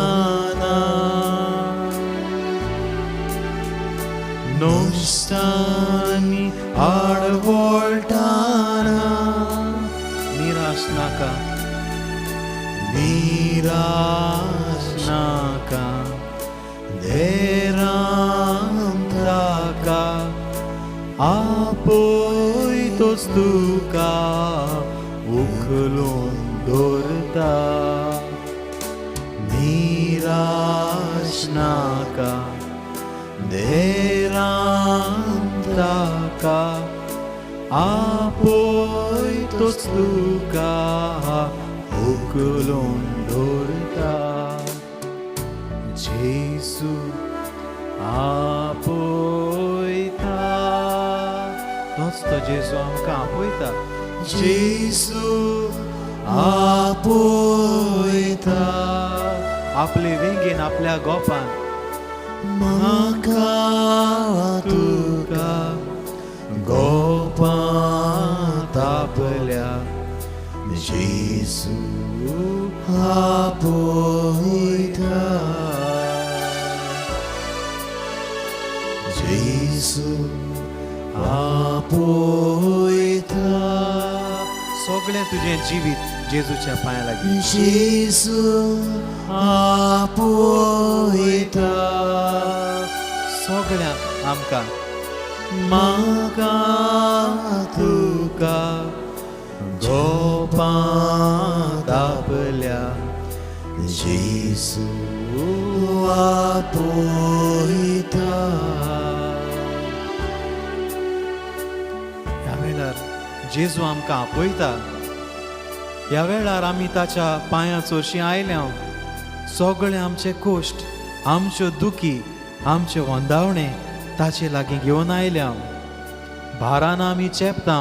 नश्टांनी आडवळटाना. निराश नाका, निराश नाका, देरान ताका आपयतोच तुका उखलून दवरता. निराश नाका, देरान ताका आपयतोच तुका उखलून दवरता. जेजू आपयता, तोच तो जेजू आमकां आपयता. जेजू आपयता आपले वेंगेन, आपल्या गोपान. म्हाका तुका गोपांत आपल्या जेजू आपयता, जेजू आपयता. सगळें तुजें जिवीत जेजूच्या पांया लागीं. जेजू आपयता सगळ्यांक आमकां. म्हाका तुका गोपांत आपल्या जेजू आपयता. ह्या वेळार जेजू आमकां आपयता. ह्या वेळार आमी ताच्या पांयां चोरशी आयल्या. सगळे आमचे कोश्ट, आमच्यो दुखी, आमचे वंदावणे ताचे लागीं घेवन आयल्या. भारान आमी चेपता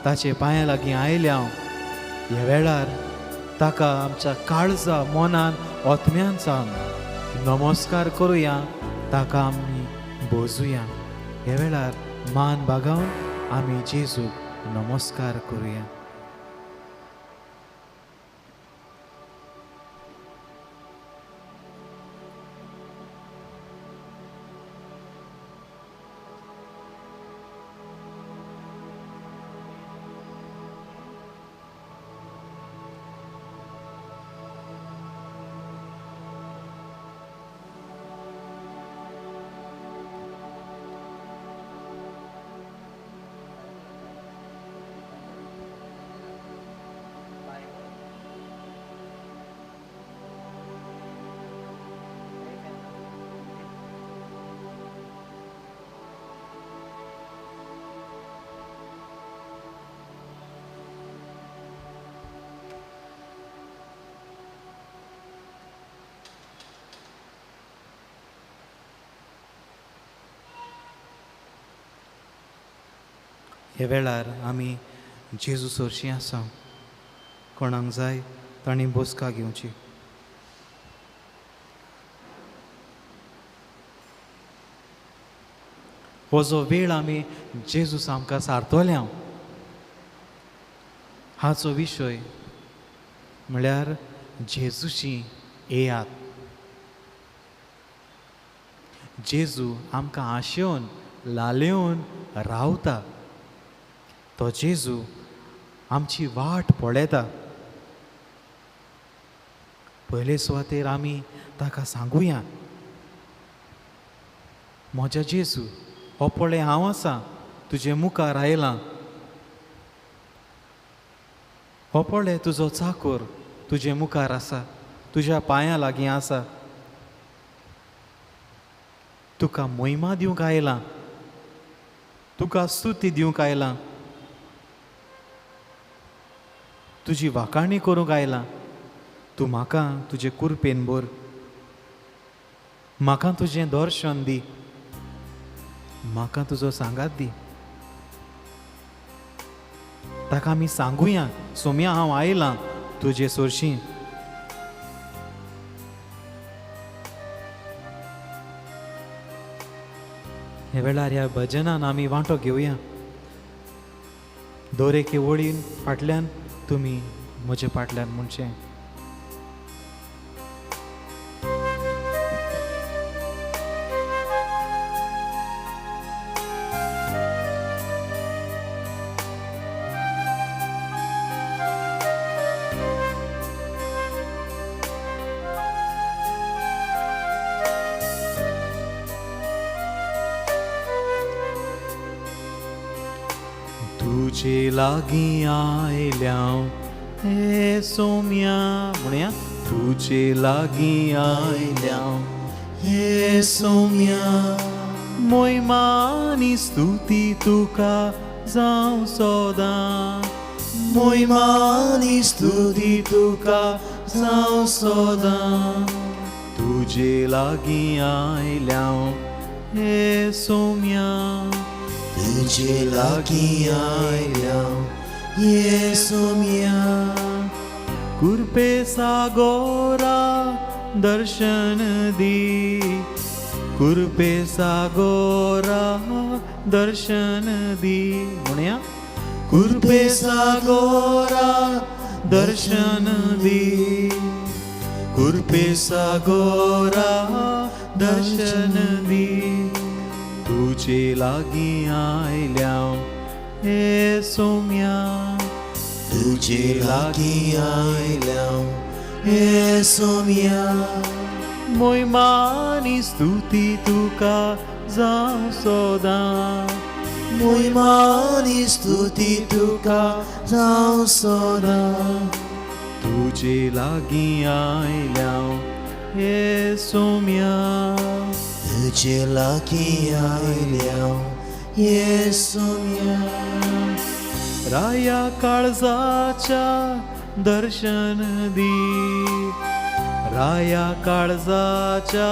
ताचे पांयां लागीं आयल्या. ह्या वेळार ताका आमच्या काळजा, मनान, आत्म्यान सावन नमस्कार करुया, ताका आमी बोजुया. ह्या वेळार मान बागावन आमी जेजूक नमस्कार करुया. ह्या वेळार आमी जेजू सरशीं आसा. कोणाक जाय तांणी बसका घेवची. हो जो वेळ आमी जेजूस आमकां सारतोल्या हाचो विशय म्हळ्यार जेजूशी येयात. जेजू आमकां आशेवन लालेवन रावता. तो जेजू आमची वाट पळयता. पयले सुवातेर आमी ताका सांगुया, म्हज्या जेजू, हो पळय हांव आसा, तुजे मुखार आयलां. हो पळय तुजो चाकोर तुजे मुखार आसा, तुज्या पांयां लागीं आसा. तुका मोहिमा दिवंक आयलां, तुका स्तुती दिवंक आयलां, तुजी वाखाणी करूंक आयलां. तूं म्हाका तुजे कुरपेन भर, म्हाका तुजें दर्शन दी, म्हाका तुजो सांगात दी. ताका आमी सांगुया, सोम्या हांव आयलां तुजे सरशीं. ह्या वेळार ह्या भजनान आमी वांटो घेवया. दर एके वळीन फाटल्यान तुमी म्हजे फाटल्यान म्हणचें. तुजे लागीं आयल्या हे सोम्या, म्हणया, तुजे लागीं आयल्या हे सोम्या, मोहिमानी स्तुती तुका जावं सदां, मोहिमानी स्तुती तुका जावं सदां. तुजे लागीं आयल्या हे सोम्या, तुजे लागीं आयल्या हे सोम्या. कुरपे सागोरा दर्शन दी, कुरपे सागोरा दर्शन दी, म्हणया, कुरपे सागोरा दर्शन दी, कुरपे सागोरा दर्शन दी. तुजे लागीं आयल्या हे सोम्या, तुजे लागीं आयल्या हे सोम्या. मोहिमानी स्तुती तुका जावं सदां, मोहिमानी स्तुती तुका जावं सदां. तुजे लागीं आयल्या हे सोम्या, तुजे लागीं आयल्या हे सोम्या. राया काळजाच्या दर्शन दी, राया काळजाच्या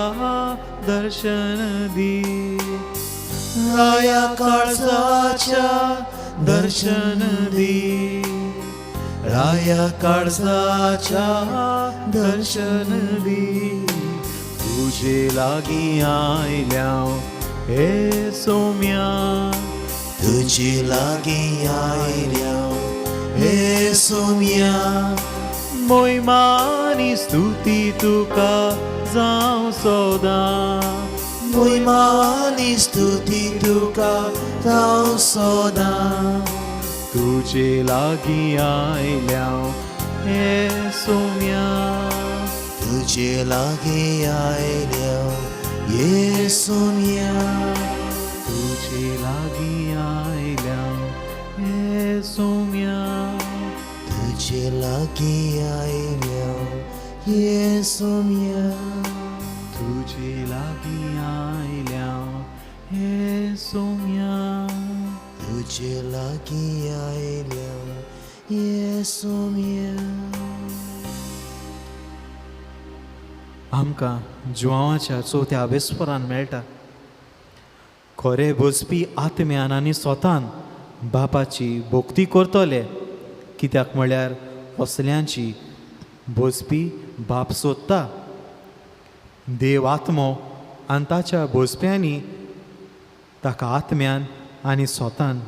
दर्शन दी, राया काळजाच्या दर्शन दी, राया काळजाच्या दर्शन दी. तुजे लागीं आयल्या हे सोम्या, तुजे लागीं आयल्या हे सोम्या. मोहिमानी स्तुती तुका जावं सदां, मोहिमानी स्तुती तुका जावं सदां. तुजे लागीं आयल्या हे सोम्या, तुजे लागीं आयल्या हे सोम्या. तुजे लागीं आयल्या हे सोम्या, तुजे लागीं आयल्या हे सोम्या. तुजे लागीं आयल्या हे सोम्या, तुजे लागीं आयल्या हे सोम्या. आमकां जुवांवाच्या चवथ्या अभेस्परान मेळटा. खरें बसपी आत्म्यान आनी स्वतान बापाची भक्ती करतले, कित्याक म्हळ्यार असल्यांची भोजपी बाप सोदता. देव आत्मो आनी ताच्या भोजप्यांनी ताका आत्म्यान आनी स्वतान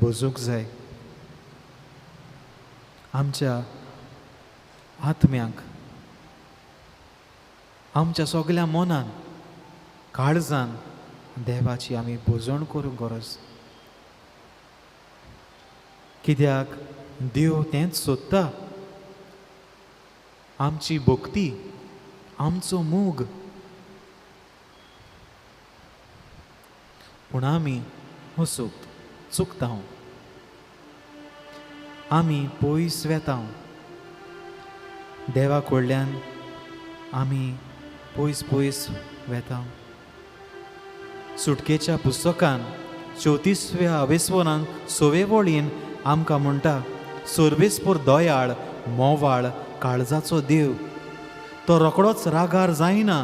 भोजूंक जाय. आमच्या आत्म्यांक, आमच्या सगल्या मनान काळजान देवाची आमी भोजण करूंक गरज, कित्याक देव तेंच सोदता. आमची भक्ती, आमचो मोग. पूण आमी हसूक चुकता, आमी पयस वेता देवा कडल्यान, आमी पयस पयस वेता. सुटकेच्या पुस्तकान 34व्या अवेस्वनान 6वे वळीन आमकां म्हणटा, सर्वेस्पर दयाळ मोवाळ काळजाचो देव, तो रोकडोच रागार जायना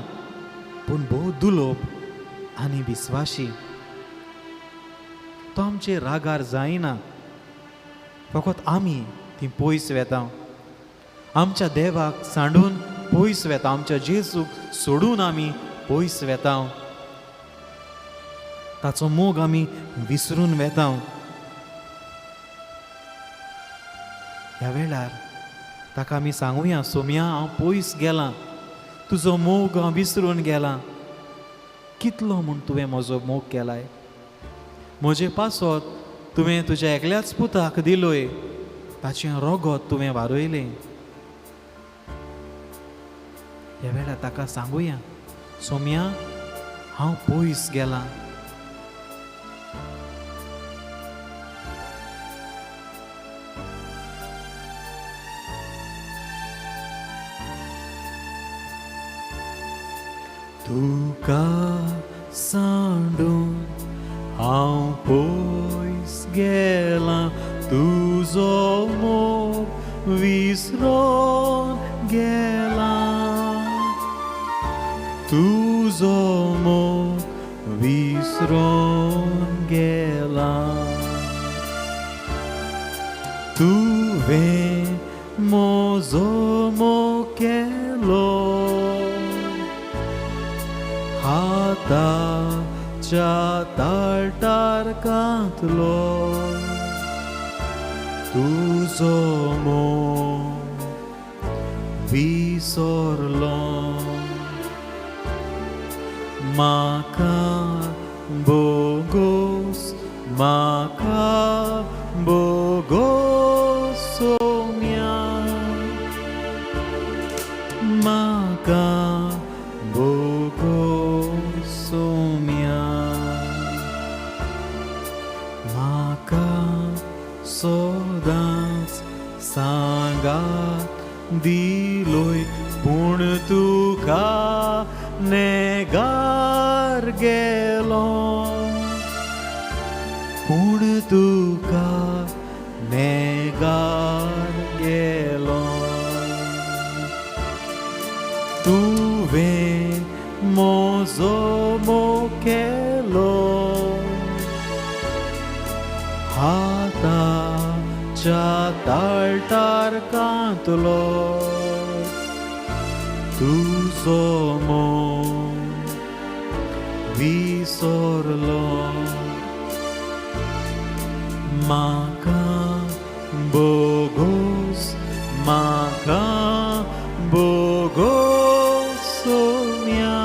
पूण भोव दुलोब आनी विस्वाशी. तो आमचे रागार जायना, फकत आमी ती पयस वेता, आमच्या देवाक सांडून पयस वेता, आमच्या जेजूक सोडून आमी पयस वेता, ताचो मोग आमी विसरून वेता. ह्या वेळार ताका आमी सांगुया, सोम्या हांव पयस गेलां, तुजो मोग हांव विसरून गेलां, कितलो म्हूण तुवें म्हजो मोग केलाय, म्हजे पासत तुवें तुज्या एकल्याच पुताक दिलोय, ताचें रोगत तुवें वारयलें. ह्या वेळार ताका सांगुया, सोम्या हांव पयस गेलां. तुका सांडून हांव पयस गेलां, तुजो मोग विसरोन गेलां, तुजो मोग विसरोन गेलां. तुवें म्हजो मोग केलो, हाताच्या ताळटार कांतलो, तुजो मोग विसरलो. म्हाका बोगोस, म्हाका बोगोस सोम्या, म्हाका बोगोस सोम्या, म्हाका सदांच सांगात दिलोय, पूण तुका नेगार गेलो, पूण तुका नेगार गेलो. तुवें म्हजो मोग केलो, हाताच्या ताळटार कांतलो, तुजो मोग विसरलो. म्हाका बोगोस, म्हाका बोगोस सोम्या,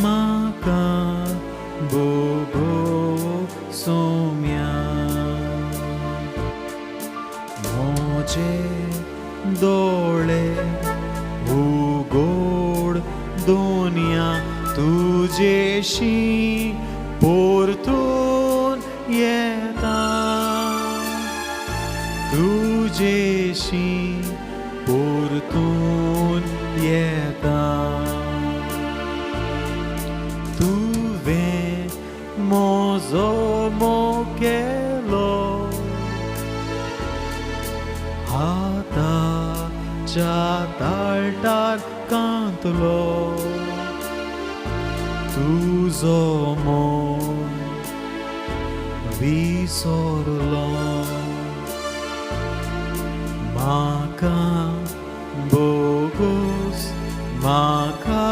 म्हाका बोगोस सोम्या. म्हजे दोळे उगोड दुनिया, तुजेशी परतून येता, तुजेशी परतून येता. तुवें म्हजो मोग केलो, हाताच्या ताळटार कांतलो, तुजो मोग विसरलो. म्हाका बोगोस, म्हाका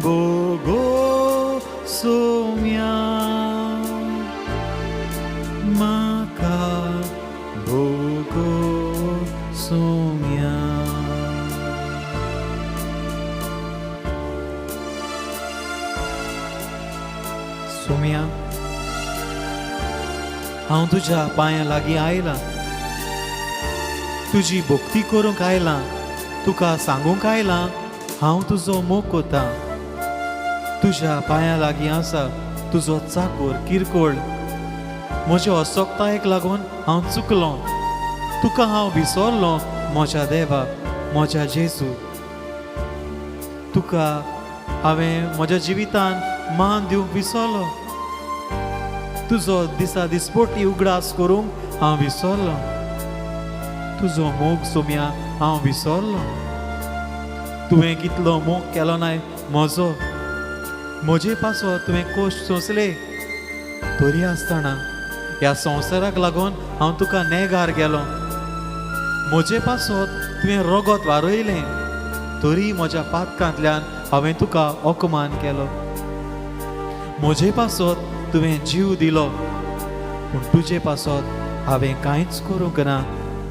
बोगोस सोम्या, म्हाका बोगोस सोम्या. सोम्या, हांव तुज्या पांयां लागीं आयलां, तुजी भक्ती करूंक आयलां, तुका सांगूंक आयलां हांव तुजो मोग कोता. तुज्या पांयां लागीं आसा तुजो चाकोर किरकोळ. म्हज्या असक्तायेक लागून हांव चुकलो, तुका हांव विसरलो म्हज्या देवा, म्हज्या जेजू. तुका हांवें म्हज्या जिवितान मान दिवंक विसरलो, तुजो दिसा दिसपोटी उगडास करूंक हांव विसरलो, तुजो मोग सोम्या हांव विसरलो. तुवें कितलो मोग केलो नाय म्हजो, म्हजे पासत तुवें कश्ट सोंसले, तरी आसतना ह्या संवसाराक लागून हांव तुका नेगार गेलो. म्हजे पासत तुवें रगत वारयलें, तरी म्हज्या पातकांतल्यान हांवें तुका अपमान केलो. म्हजे पासत तुवें जीव दिलो, पूण तुजे पासत हांवें कांयच करूंक ना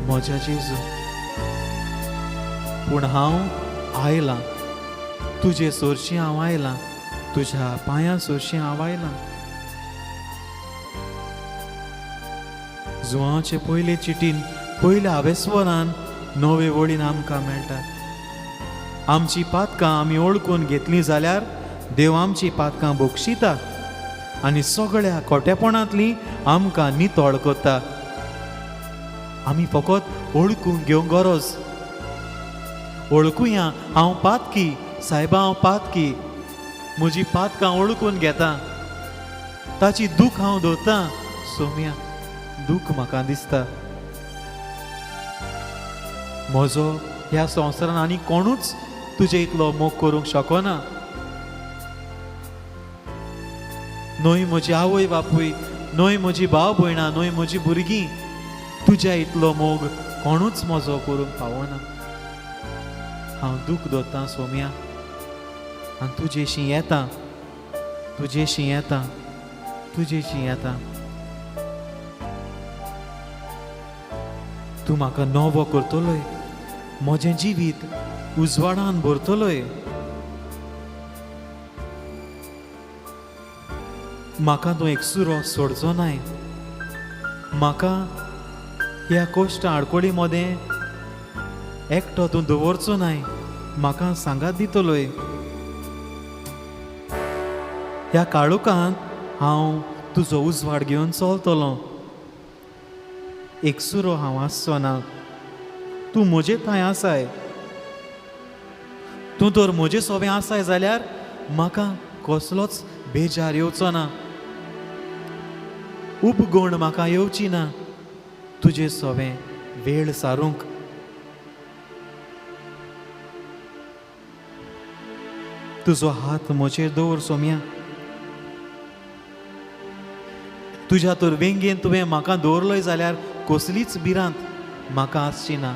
म्हज्या जेजू. पूण हांव आयलां तुजे सोरशीं, हांव आयलां तुज्या पांयां सोरशीं, हांव आयलां. जुवांचे पयले चिटीन पयल्या आवेस्वरान नवे वळीन आमकां मेळटा. आमची पातकां आमी ओळखून घेतली जाल्यार देव आमची पातकां बक्षिता आनी सगळ्या खोटेपणांतली आमकां नितळ करता. आमी फकत ओळखून घेवंक गरज. ओळखुया हांव पातकी सायबा, हांव पातकी, म्हजी पातकां ओळखून घेता, ताची दूख हांव धरता. सोम्या, दूख म्हाका दिसता म्हजो ह्या संवसारान आनी कोणूच तुजे इतलो मोग करूंक शकना. न्हय म्हजी आवय बापूय, न्हय म्हजी भाव भयणां, न्हय म्हजी भुरगीं, तुज्या इतलो मोग कोणूच म्हजो करूंक पावना. हांव दूख दवरतां सोम्या आनी तुजेशी येता, तुजेशी येता, तुजेशी येता. तूं म्हाका नवो करतलोय, म्हजें जिवीत उजवाडान भरतलोय. म्हाका तूं एकसुरो सोडचो नाय. म्हाका ह्या कश्ट आडकोळी मदें एकटो तूं दवरचो नाय, म्हाका सांगात दितलोय. ह्या काळोखांत हांव तुजो उजवाड घेवन चलतलो, एकसुरो हांव आसचो ना. तूं म्हजे थंय आसाय, तूं तर म्हजे सोबें आसाय जाल्यार म्हाका कसलोच बेजार येवचो ना, उपगुण म्हाका येवची ना तुजे सोबें वेळ सारूंक. तुजो हात म्हजेर दवर सोम्या, तुज्या तर वेंगेन तुवें म्हाका दवरलोय जाल्यार कसलीच भिरांत म्हाका आसची ना.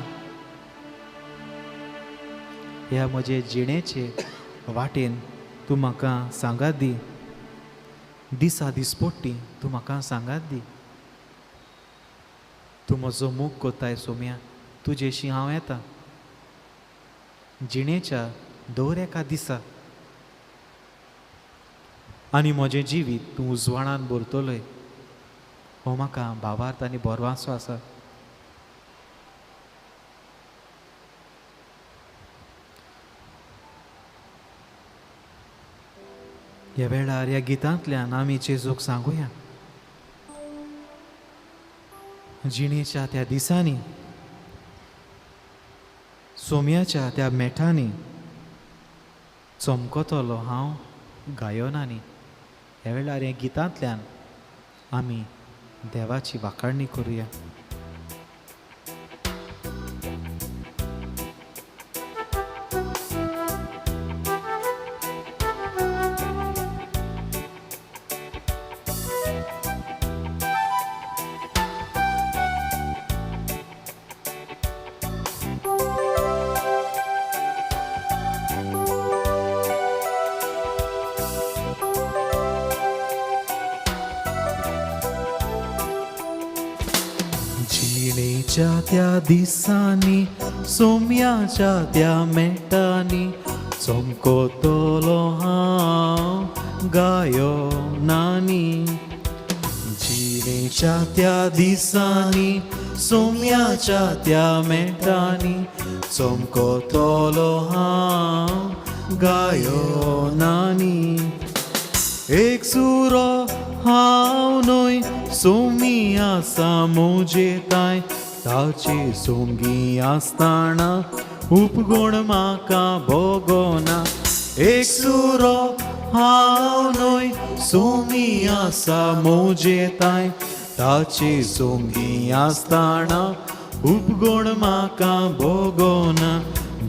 ह्या म्हजे जिणेचे वाटेन तूं म्हाका सांगात दी, दिसा दिसपट्टी तूं म्हाका सांगात दी. तूं म्हजो मोग कोताय सोम्या, तुजेशी हांव येता जिणेच्या दर एका दिसा, आनी म्हजें जिवीत तूं उजवाडान भरतलोय. हो म्हाका भावार्थ आनी भरवासो आसा. ह्या वेळार ह्या गितांतल्यान आमी जेजूक सांगुया, जिणेच्या त्या दिसांनी, सोम्याच्या त्या मेठांनी चमकतलो हांव गायनांनी. ह्या वेळार ह्या गितांतल्यान आमी देवाची वाखाणणी करुया. जिणेच्या त्या दिसांनी सोम्याच्या त्या मेटांनी चमकतलो हांव गायो नानी. जिणेच्या त्या दिसांनी सोम्याच्या त्या मेटांनी चमकतलो हांव गायो नानी. एक सुरो हांव न्हय सोमी आसा म्हजे ताय ताची सोंगी आसतना उपगुण म्हाका भोगोना. एक सुरो हांव न्हय सोमी आसा म्हजे ताय ताची सोंगी आसतना उपगुण म्हाका भोगोना.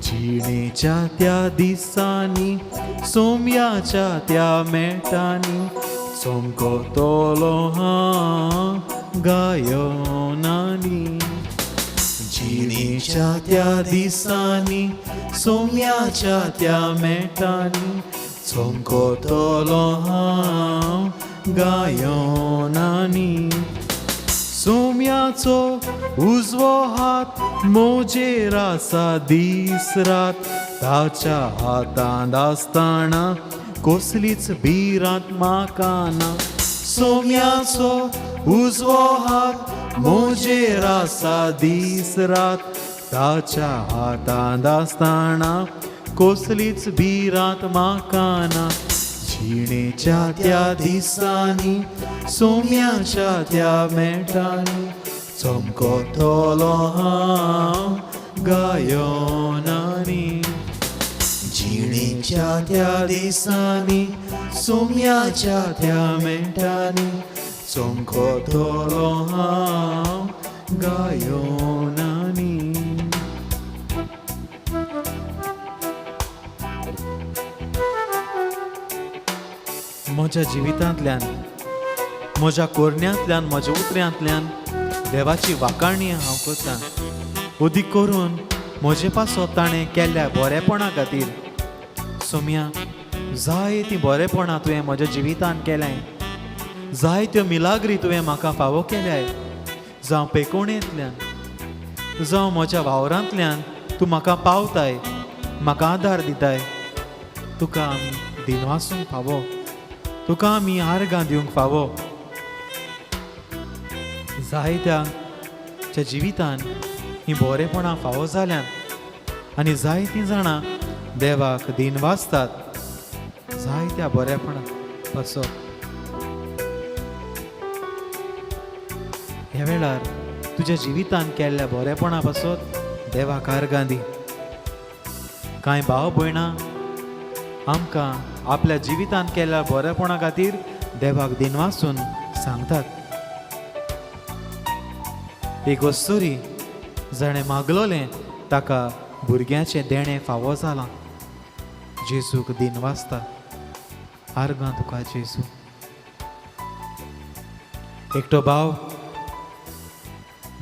जिणेच्या त्या दिसांनी सोम्याच्या त्या मेटांनी चमकतलो हांव गायो नानी. जिणेच्या त्या दिसांनी सोम्याच्या त्या मेटांनी चमकतलो हांव गायो नानी. सोम्याचो उजवो हात म्हजेर आसा दीस रात ताच्या हातांत आसतना कसलीच भिरांत म्हाका ना. सोम्याचो उजवो हात म्हजेर आसा दीस रात ताच्या हातांत आसतना कसलीच भिरांत म्हाका ना. जिणेच्या त्या दिसांनी सोम्याच्या त्या मेटांनी चमकतलो हांव गायो नानी. जिणेच्या त्या दिसांनी सोम्याच्या त्या मेटांनी चमकतलो हांव गायो नानी. म्हज्या जिवितांतल्यान म्हज्या कोरण्यांतल्यान म्हज्या उतऱ्यांतल्यान देवाची वाखाणी हांव करतां. अदीक करून म्हजे पासत ताणें केल्ल्या बरेपणा खातीर. सोम्या जायतीं बरेपणां तुवें म्हज्या जिवितान केल्याय, जायत्यो मिलाग्री तुवें म्हाका फावो केल्याय. जावं पेकोणेंतल्यान जावं म्हज्या वावरांतल्यान तूं म्हाका पावताय, म्हाका आदार दिताय. तुका आमी दिनवासूंक फावो, तुका आमी आर्गां दिवंक फावो. जायत्यांच्या जिवितान हीं बरेपणां फावो जाल्यात आनी जायतीं जाणां देवाक दिनवासतात जायत्या बरेपणां पासत. ह्या वेळार तुज्या जिवितान केल्ल्या बरेपणा पासत देवाक आर्गां दी. कांय भाव भयणां आमकां आपल्या जिवितान केल्ल्या बरेपणा खातीर देवाक दिनवासून सांगतात. एक अस्तुरी जाणें मागलोलें ताका भुरग्याचें देणें फावो जालां. जेजूक दिनवासता, आर्गां तुका जेजू. एकटो भाव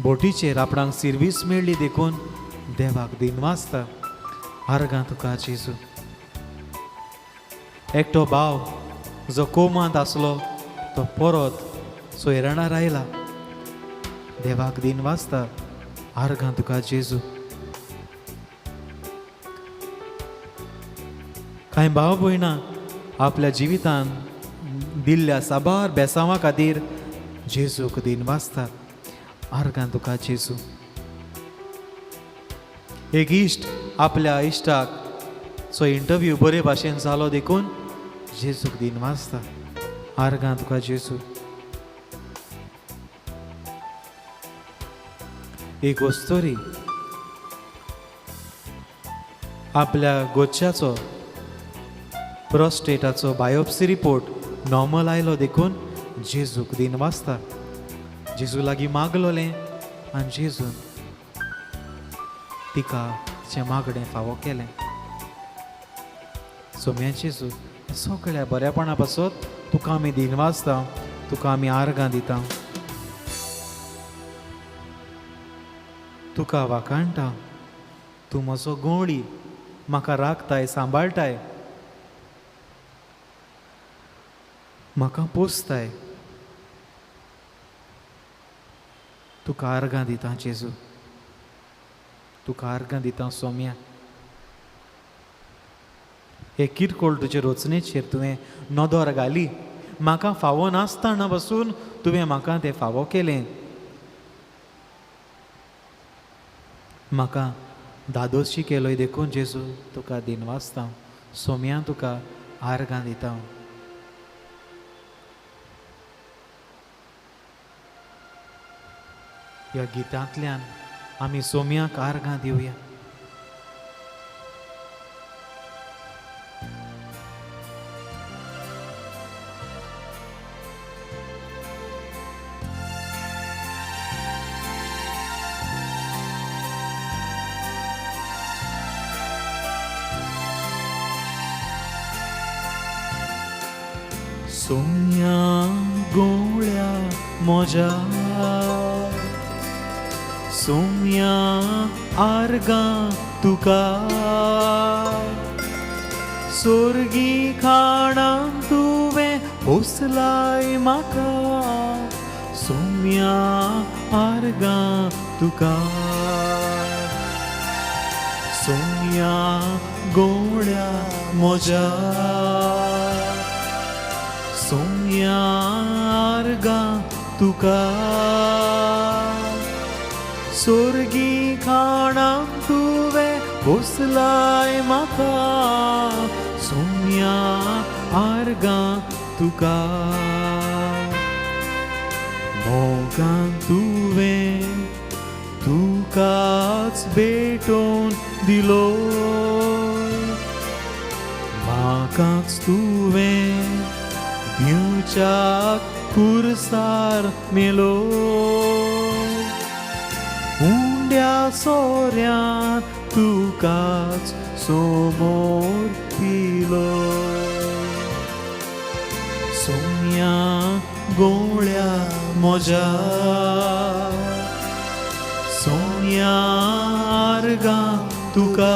बोटीचेर आपणाक सिर्वीस मेळ्ळी देखून देवाक दिनवासता, आर्गां तुका जेजू. एकटो भाव जो कोमांत आसलो तो परत सोयरणार आयला, देवाक दिनवासता, आर्गां तुका जेजू. कांय भाव भयणां आपल्या जिवितान दिल्ल्या साबार बेसांवा खातीर जेजूक दिनवासतात, आर्गां तुका जेजू. एक इश्ट आपल्या इश्टाक सो इंटरव्यू बरे भाशेन जालो देखून जेजूक दिनवासता, आर्गां तुका जेजू. एक अस्तुरी आपल्या गोच्याचो प्रोस्टेटाचो बायोप्सी रिपोर्ट नॉर्मल आयलो देखून जेजूक दिनवासता. जेजू लागीं मागलोलें आनी जेजून तिका तिचें मागणें फावो केलें. सोम्या जेजू, सगळ्या बऱ्यापणा पासत तुका आमी दिनवासता, तुका आमी आर्गां दिता, तुका वाखाणटा. तूं म्हजो गोंवळी, म्हाका राखताय, सांबाळटाय, म्हाका पोसताय. तुका आर्गां दिता जेजू. तुका आर्गां दिता सोम्या. हे किरकोळ तुजे रचनेचेर तुवें नदर घाली. म्हाका फावो नासतना बसून तुवें म्हाका तें फावो केलें. म्हाका धादोशी केलोय देखून जेजू तुका दिनवासता. सोम्या तुका आर्गां दिता. ह्या गितांतल्यान आमी सोम्याक आर्गां दिवया. सोम्या गोळ्या म्हज्या, सोम्या आर्गां तुका, सोर्गी खाणां तुवें पोसलाय म्हाका, सोम्या आर्गां तुका. सोम्या गोळ्या म्हज्या, सोम्या आर्गां तुका, सोर्गी खाणां तुवें पोसलाय म्हाका, सोम्या आर्गां तुका. मोगान तुवें तुकाच भेटोवन दिलो, म्हाकाच तुवें दिवच्याक कुर्सार मेलो. उंड्या सोऱ्यान तुकाच सोमोर पिलो. सोम्या गोळ्या म्हज्या, सोम्या आर्गां तुका,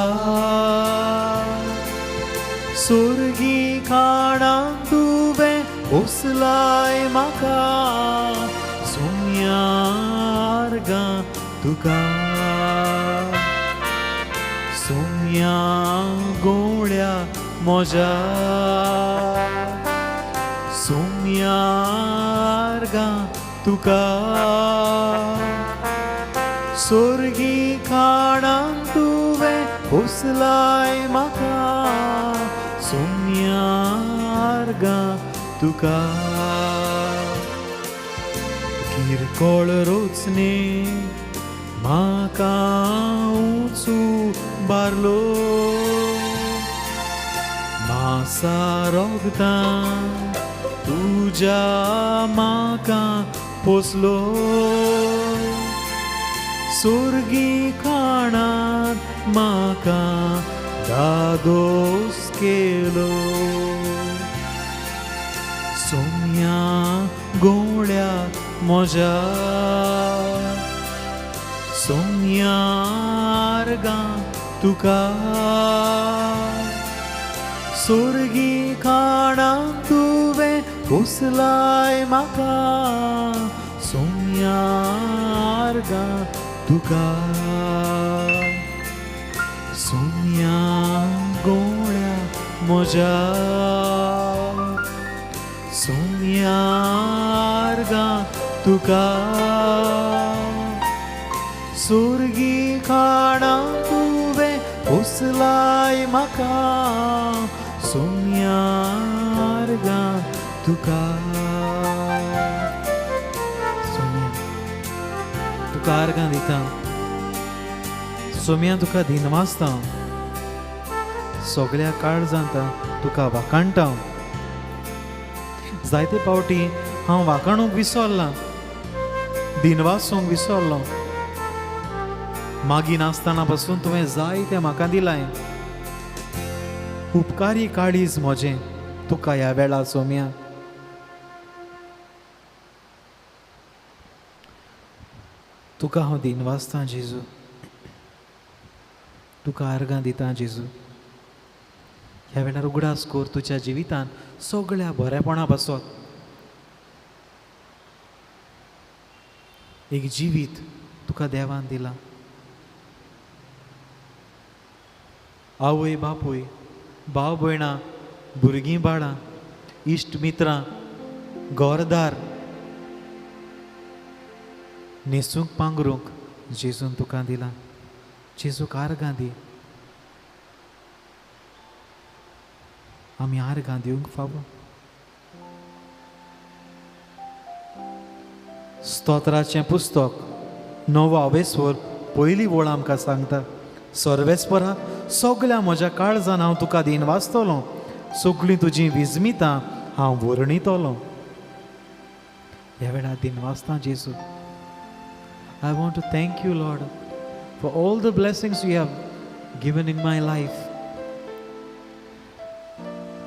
सोर्गी खाणां तुवें पोसलाय म्हाका, सोम्या आर्गां तुका. सोम्या गोळ्या म्हज्या, सोम्या आर्गां तुका, सोर्गी खाणां तुवें पोसलाय म्हाका, सोम्या आर्गां तुका. किरकोळ रोचने म्हाका उंचू बारलो, मासा रोगतां तुज्या म्हाका पोसलो. सोर्गी खाणान म्हाका धादोस केलो. सोम्या गोळ्या म्हज्या, सोम्या आर्गां तुका, सोर्गी खाणां तुवें पोसलाय म्हाका, सोम्या आर्गां तुका. सोम्या गोळ्या म्हज्या, सोम्या आर्गां तुका, सोर्गी खाणां तुवें पोसलाय म्हाका, सोम्या आर्गां तुका. सोम्या तुका आर्गां दिता. सोम्या तुका दिनवासता. सगळ्या काळजांत तुका वाखाणटा. जायते पावटी हांव वाखाणूंक विसरलां, दिनवासूंक विसरलो. मागीर नासतना पासून तुवें जायतें म्हाका दिलाय. उपकारी काळीज म्हजें तुका ह्या वेळार सोम्या. तुका हांव दिनवासतां जेजू, तुका आर्गां दितां जेजू. ह्या वेळार उगडास कर तुज्या जिवितान सगळ्या बरेपणा पासत एक जिवीत तुका देवान दिलां. आवय बापूय, भाव भयणां, भुरगीं बाळां, इश्ट मित्रां, घरदार न्हेसूंक पांगरूंक जेजून तुका दिलां. जेजूक आर्गां दी. आमी आर्गां दिवंक फावो. स्तोत्राचें पुस्तक नवो आवेस्वर पयली वळ आमकां सांगता, सर्वेस्परा सगल्या म्हज्या काळजान हांव तुका दिन वाचतलो, सगळीं तुजीं विजमितां हांव वर्णितलो. ह्या वेळार दिन वाचता जेजू. I want to thank you, Lord, for all the blessings you have given in my life.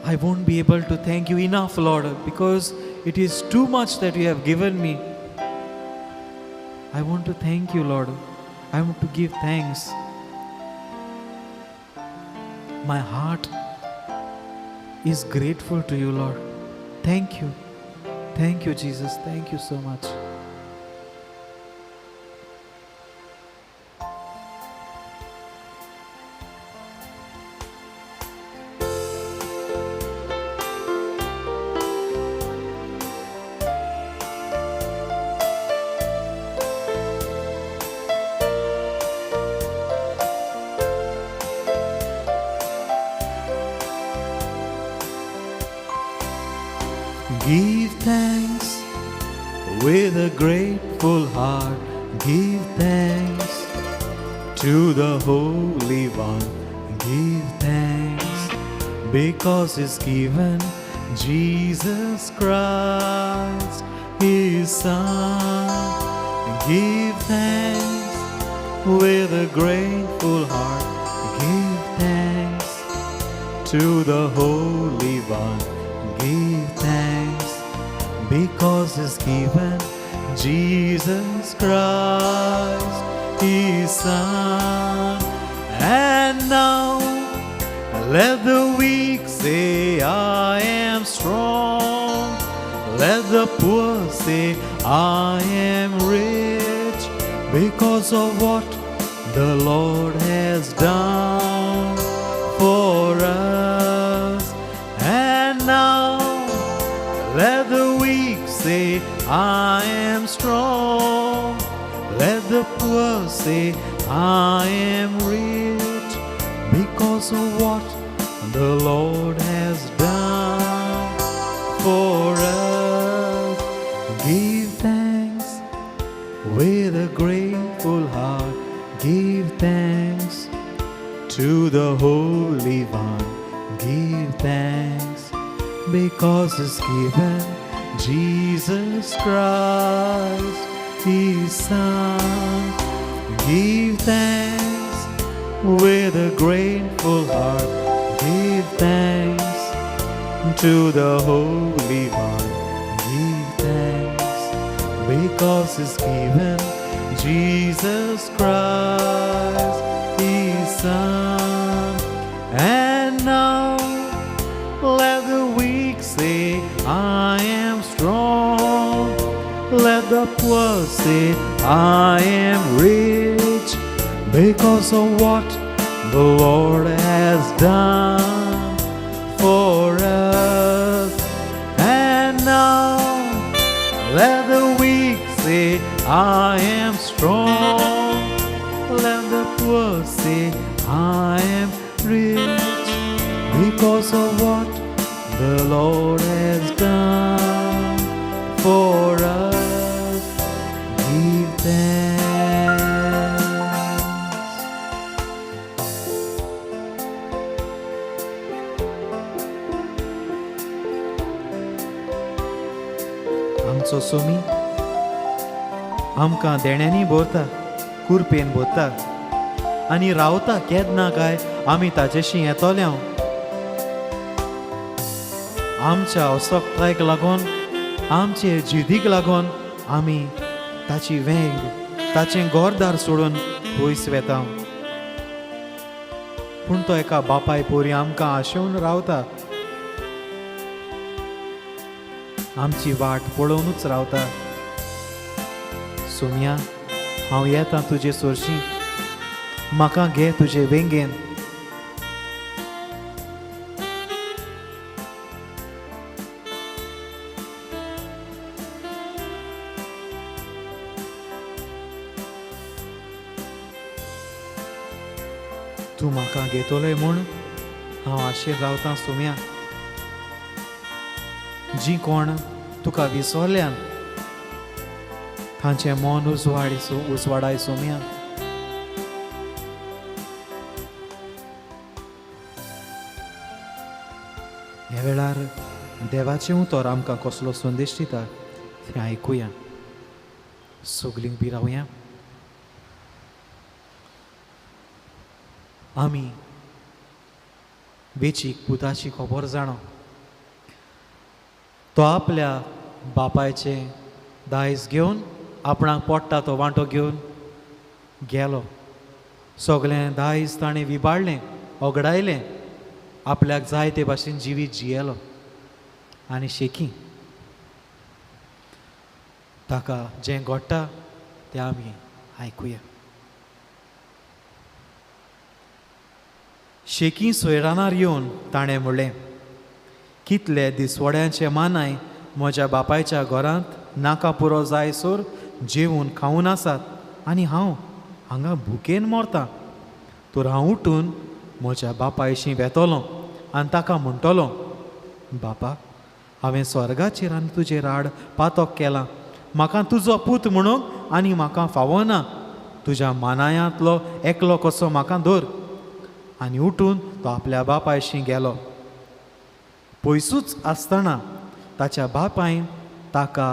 I won't be able to thank you enough, Lord, because it is too much that you have given me. I want to thank you, Lord. I want to give thanks. My heart is grateful to you, Lord. Thank you. Thank you, Jesus. Thank you so much. Give thanks with a grateful heart. Give thanks to the Holy One. Give thanks because He's given Jesus Christ, His Son. Give thanks with a grateful heart. Give thanks to the Holy One. Give thanks because He's given Jesus Christ, His Son. And now let the weak say, I am strong. Let the poor say, I am rich, because of what the Lord has done for us. And now let the weak say, I am strong. Let the poor say, I am rich, because of what the Lord has done for us. Give thanks with a grateful heart. Give thanks to the Holy One. Give thanks because He's given Jesus Christ, His Son. Give thanks with a grateful heart. Give thanks to the Holy One. Give thanks because He's given Jesus Christ, His Son. And now let the weak say, I am strong. Let the poor say, I am rich, because of what the Lord has done for us. And now let the weak say, I am strong. Let the poor say, I am rich, because of what the Lord has done for us. Give thanks. आमचो सोमी आमकां देण्यांनी भरता, कुरपेन भरता आनी रावता केन्ना काय आमी ताजेशी येतले. आमच्या असक्तायक लागून, आमचे जिदीक लागून आमी ताची वेंग, ताचें घरदार सोडून पयस वेता. पूण तो एका बापाय पोरी आमकां आशेवन रावता, आमची वाट पळोवनूच रावता. सोम्या, हांव येता तुजे सोरशी, म्हाका घे तुजे वेंगेन. तूं म्हाका घेतलोय म्हूण हांव आशेर रावतां सोम्या. जी कोण तुका विसरल्यान तांचें मन उजवाडाय सोम्या. ह्या वेळार देवाचें उतर आमकां कसलो संदेश दिता तें आयकुया. सगलीं उबी रावया. आमी वेचीक पुताची खबर जाणो. तो आपल्या बापायचें दायज घेवन आपणाक पोडटा तो वांटो घेवन गेलो. सगळें दायज ताणें विबाडलें, ओगडायलें, आपल्याक जाय ते भाशेन जिवीत जियेलो आनी शेकी ताका जें घडटा तें आमी आयकुया. शेकी सोयरानार येवन ताणें म्हणलें, कितले दिसवड्यांचे मानाय म्हज्या बापायच्या घरांत नाका पुरो जायसर जेवून खावन आसात आनी हांव हांगा भुकेन मरतां. तर हांव उठून म्हज्या बापायशी वेतलो आनी ताका म्हणटलो, बापा, हांवें स्वर्गाचेर आनी तुजेर आड पातक केलां. म्हाका तुजो पूत म्हणूंक आनी म्हाका फावना. तुज्या मानायांतलो एकलो कसो म्हाका धर. आनी उठून तो आपल्या बापायशी गेलो. पयसूच आसतना ताच्या बापायन ताका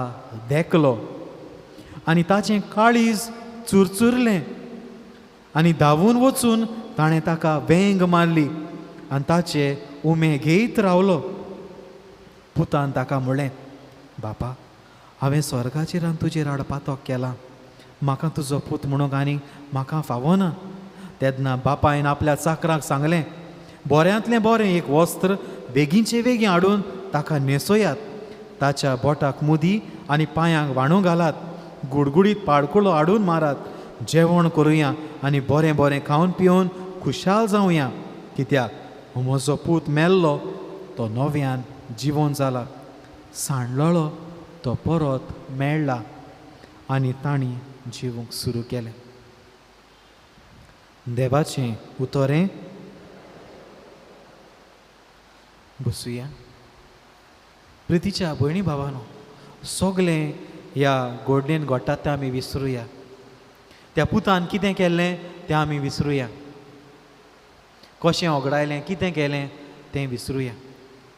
देखलो आनी ताचें काळीज चुरचुरलें आनी धांवून वचून ताणें ताका वेंग मारली आनी ताचे उमे घेयत रावलो. पुतान ताका म्हणलें, बापा, हांवें स्वर्गाचेर आनी तुजेर आड पातक केलां. म्हाका तुजो पूत म्हणूंक आनी म्हाका फावना. तेन्ना बापायन आपल्या चाकराक सांगलें, बऱ्यांतलें बरें एक वस्त्र बेगीनचे बेगीन हाडून ताका न्हेसयात. ताच्या बोटाक मुदी आनी पांयांक वाणू घालात. गुडगुडीत पाडकुलो हाडून मारात. जेवण करुया आनी बरें बरें खावन पिवन खुशाल जावया. कित्याक म्हजो पूत मेल्लो तो नव्यान जिवन जाला, सांडलोलो तो परत मेळ्ळा. आनी तांणी जिवूंक सुरू केलें. देवाचें उतरें. बसुया. प्रितीच्या भयणी भावानो, सगळें ह्या गोडणेन घडटा तें आमी विसरुया. त्या पुतान कितें केल्लें तें आमी विसरुया. कशें ओगडायलें, कितें केलें तें विसरुया.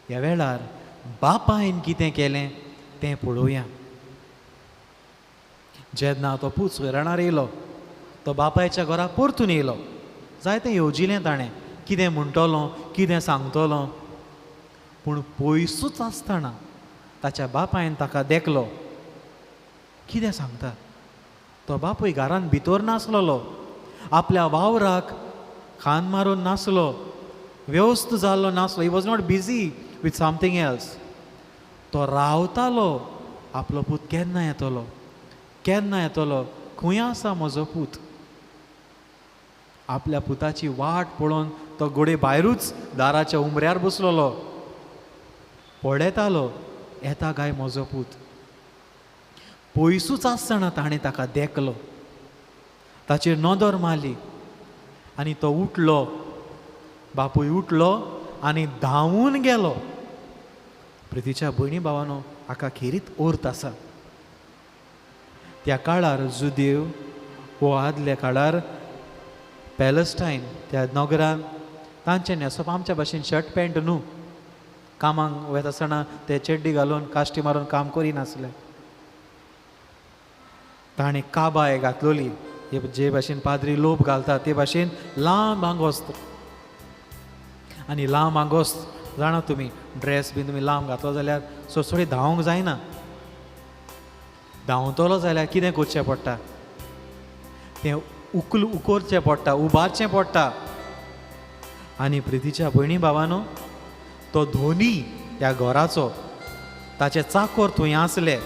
ह्या वेळार बापायन कितें केलें तें पळोवया. जेन्ना तो पूत सोयराणार येयलो, तो बापायच्या घरा परतून येयलो. जायतें येवजिलें ताणें, कितें म्हणटलो, कितें सांगतलो. पूण पयसूच आसतना ताच्या बापायन ताका देखलो. कितें सांगता? तो बापूय घरान भितर नासलेलो, आपल्या वावराक खान मारून नासलो, व्यस्त जाल्लो नासलो. He was not busy with something else. तो रावतालो, आपलो पूत केन्ना येतलो, केन्ना येतलो, खंय आसा म्हजो पूत. आपल्या पुताची वाट पळोवन तो गोडे भायरूच दाराच्या उमऱ्यार बसलेलो, पळयतालो येता काय म्हजो पूत. पयसूच आसतना ताणें ताका देखलो, ताचेर नदर मारली आनी तो उठलो. बापूय उठलो आनी धांवून गेलो. प्रितीच्या भयणी भावानो, हाका खेरीत अर्थ आसा. त्या काळार जुदेव वो आदल्या काळार पॅलस्टायन त्या नगरान तांचें न्हेसप आमच्या भाशेन शर्ट पॅन्ट न्हू. कामाक वयता आसतना ते चेड्डी घालून काश्टी मारून काम करिनासले. ताणें काबाय घातलोली, जे भाशेन पाद्री लोप घालता ते भाशेन लांब आंगोस्त. आनी लांब आंगोस्त जाणा तुमी, ड्रेस बीन तुमी लांब घातलो जाल्यार सोडसोडी धांवंक जायना. धांवतलो जाल्यार कितें करचें पडटा, तें उकरचें पडटा, उबारचें पडटा. आनी प्रितीच्या भयणी भावानो, तो धोनी त्या घराचो, ताचे चाकर थंय आसले,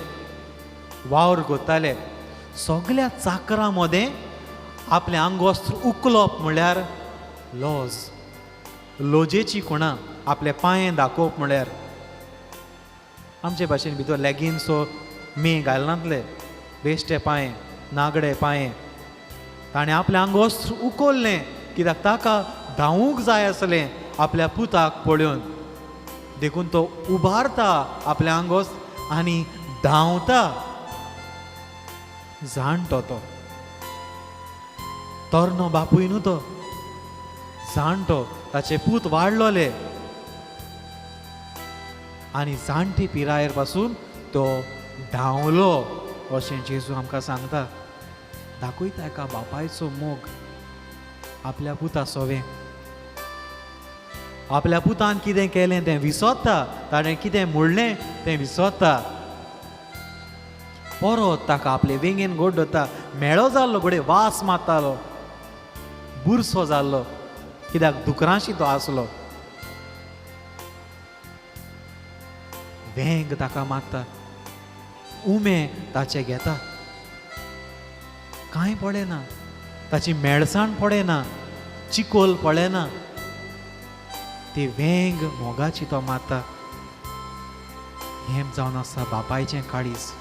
वावर करताले. सगल्या चाकरां मदें आपलें आंगवस्त्र उखलप म्हणल्यार लॉज, लोजेची खुणा, आपले पांये दाखोवप म्हणल्यार. आमचे भाशेन भितर लेगिन्सो मे घालनातले, बेश्टे पांये, नागडे पांये. ताणें आपलें आंगवस्त्र उखल्लें कित्याक ताका धांवूंक जाय आसलें आपल्या पुताक पळोवन. देखून तो उबारता आपल्या आंगोस आनी धांवता. जाणटो तो तरनो बापूय न्हू, तो जाणटो, ताचे पूत वाडलोले आनी जाणटी पिरायेर पासून तो धांवलो अशें जेजू आमकां सांगता. दाखयता एका बापायचो मोग आपल्या पुता सोवें. आपल्या पुतान कितें केलें तें विसरता, ताणें कितें म्हणलें तें विसरता. परत ताका आपले वेंगेन गोड दवरता. मेळो जाल्लो, घोडे वास मारतालो, बुरसो जाल्लो, कित्याक दुकरांशी तो आसलो. वेंग ताका मारता, उमे ताचे घेता, कांय पळयना, ताची मेळसाण पळयना, चिकोल पळयना, ती वेंग मोगाची तो मारता. हें जावन आसा बापायचें काळीज.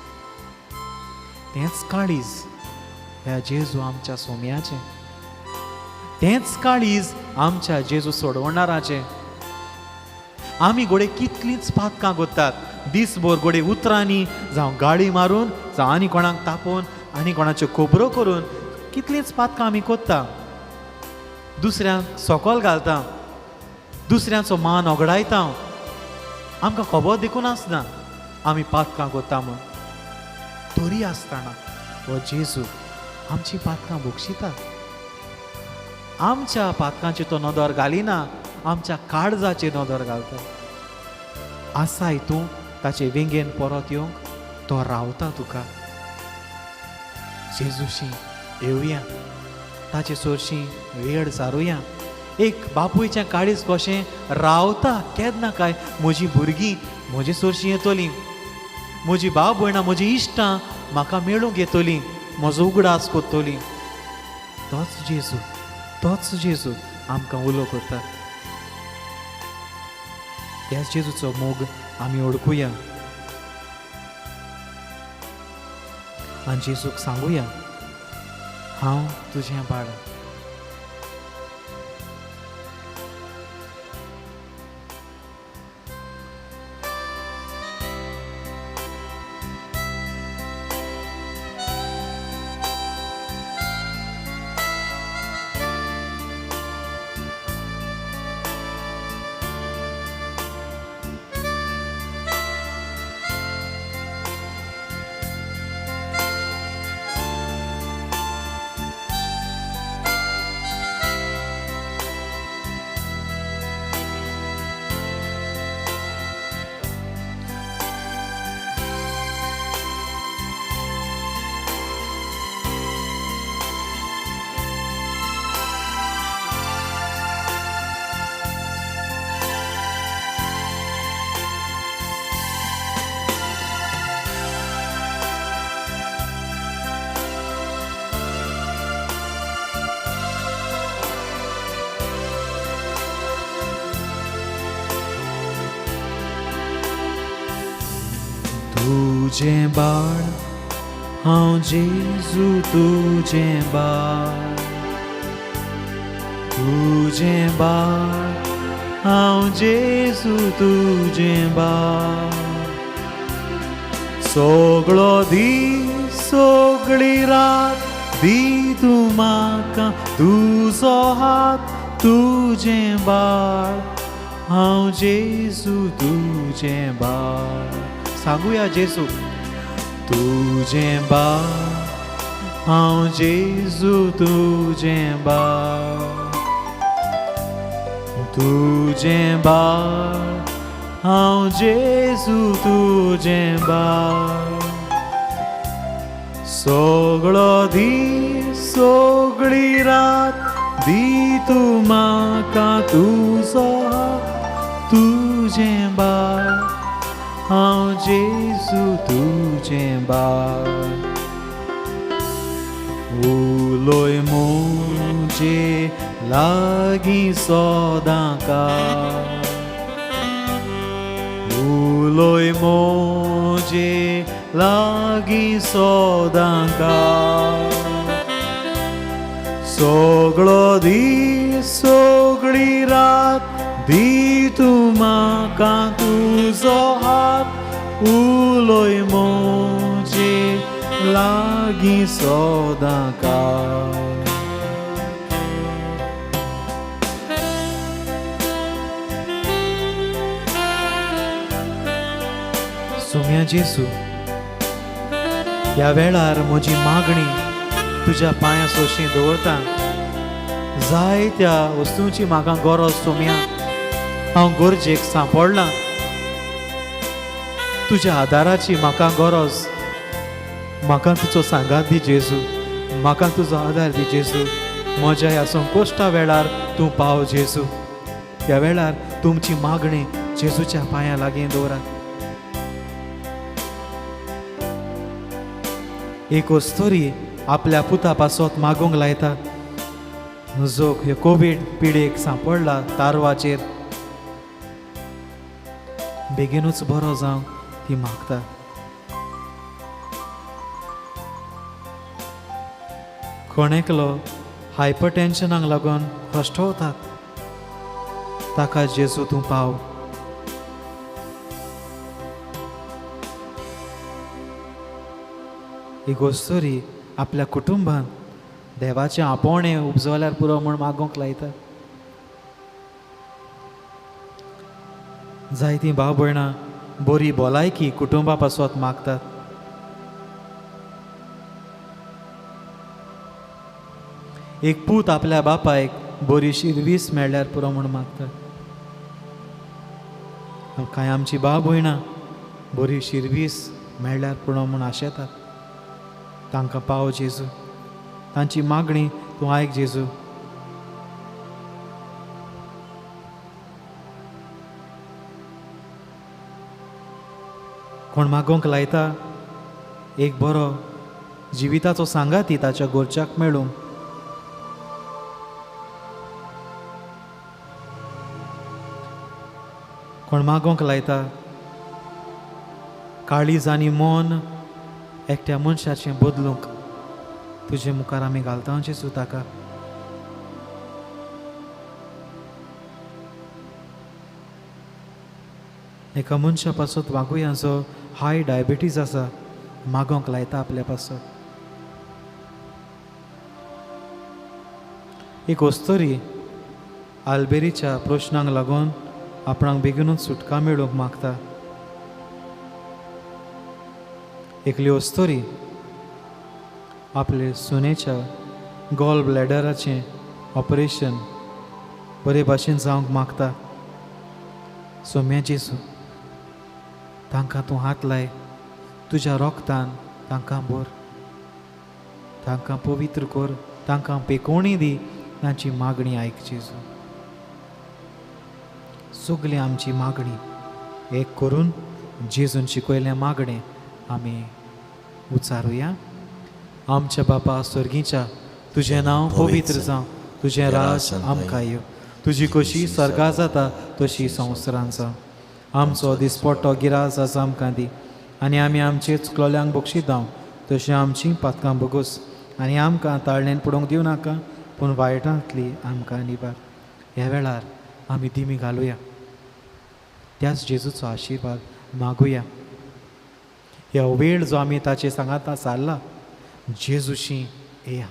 तेंच काळीज ह्या जेजू आमच्या सोम्याचें, तेंच काळीज आमच्या जेजू सोडवणाराचें. आमी घोडे कितलींच पातकां करतात दिसभर, घोडे उतरांनी जावं गाळी मारून, जावं आनी कोणाक तापोवन, आनी कोणाच्यो खबरो करून कितलींच पातकां आमी करता. दुसऱ्यांक सोकोल घालता, दुसऱ्यांचो मान ओगडायता, आमकां खबर देखून आसना आमी पातकां करता म्हूण. तरी आसतना हो जेजू आमची पातकां बक्षिता. आमच्या पातकांची तो नदर घालिना, आमच्या काळजाचेर नदर घालता. आसाय तूं ताचे वेंगेन परत येवंक तो रावता तुका. जेजूशी येवया, ताचे सोरशी वेळ सारुया. एक बापूयचें काळीज कशें रावता केन्ना काय म्हजी भुरगीं म्हजे सोरशी येतलीं, म्हजी भाव भयणां म्हजी इश्टां म्हाका मेळूंक येतलीं, म्हजो उगडास करतलीं. तोच जेजू, तोच जेजू आमकां उलो करता. त्याच जेजूचो मोग आमी वळखुया आनी जेजूक सांगुया, हांव तुजें बाळ. तुजें बाळ हांव जेजू, तुजें बाळ, तुजें बाळ हांव जेजू, तुजें बाळ. सगळो दीस सगळी रात दी तूं म्हाका तुजो हात, तुजें बाळ हांव जेजू, तुजें बाळ. सांगुया जेजू, तुजें बाळ हांव जेजू, तुजें बाळ, तुजें बाळ हांव जेजू, तुजें बाळ. सगळो दीस सगळी रात दी तूं म्हाका तुजो हात, तुजें बाळ हांव जेजू, तुजें बाळ. उलोय म्हजे लागीं सदां काळ, उलोय म्हजे लागीं सदां काळ. सगळो दीस सगळी रात दी तूं म्हाका तुजो हात, उलय म्हजे लागीं सदां काळ. सोम्या जेजू, ह्या वेळार म्हजी मागणी तुज्या पांयां सोशी दवरता. जायत्या वस्तूंची म्हाका गरज सोम्या, हांव गरजेक सांपडलां. तुज्या आदाराची म्हाका गरज, म्हाका तुजो सांगात दी जेजू, म्हाका तुजो आदार दी जेजू. म्हज्या ह्या संकोश्टा वेळार तूं पाव जेजू. ह्या वेळार तुमची मागणी जेजूच्या पांयां लागीं दवरात. एक अस्तोरी आपल्या पुता पासत मागूंक लायता, जो कोवीड पिडेक सांपडला तारवाचेर, बेगीनूच बरो जावंक ती मागता. कोण एकलो हायपर टेन्शनाक लागून कश्टवतात, ताका जेजू तूं पाव. एक अस्तोरी आपल्या कुटुंबान देवाचें आपोवणें उपजल्यार पुरो म्हूण मागूंक लायता. जायतीं भाव भयणां बरी भलायकी कुटुंबा पासत मागतात. एक पूत आपल्या बापायक बरी शिरवीस मेळ्ळ्यार पुरो म्हूण मागता. कांय आमची भाव भयणां बरी शिरवीस मेळ्ळ्यार पुरो म्हूण आशेतात. तांकां पाव जेजू, तांची मागणी तूं आयक जेजू. कोण मागोंक लायता एक बरो जिविताचो सांगाती ताच्या गोरच्याक मेळूंक. कोण मागोंक लायता काळीज आनी मन एकट्या मनशाचें बदलूंक. तुजे मुखार आमी घालता जेजू ताका. एका मनशा पासत वागुया जो हाय डायबिटीज आसा, मागोंक लायता आपल्या पासत. एक अस्तोरी आल्बेरीच्या प्रश्नांक लागून आपणाक बेगीनूच सुटका मेळूंक मागता. एकली अस्तोरी आपले सुनेच्या गॉल ब्लॅडराचें ऑपरेशन बरे भाशेन जावंक मागता. सोम्या जेजू, तांकां तूं हात लाय, तुज्या रोगतान तांकां भर, तांकां पवित्र कर, तांकां पेकोवणी दी, तांची मागणी आयक जेजू. सगली आमची मागणी एक करून जेजून शिकयलें मागणें आमी उचारुया. आमच्या बापा स्वर्गीच्या, तुजें नांव पवित्र जावं, तुजें राज आमकां येवं, तुजी कशी स्वर्गा जाता तशी संवसारांत जावं. आमचो दिसपट्टो गिरास आज आमकां दी, आनी आमी आमचे चुकलोल्यांक बक्षितांव तशें आमची पातकां भोगोस, आनी आमकां ताळणेन पडोवंक दिवं नाका, पूण वायटांतली आमकां निवार. ह्या वेळार आमी दिमी घालुया, त्याच जेजूचो आशिर्वाद मागुया. ह्या वेळ जो आमी ताचे सांगाता सारला, जेजूशी येया,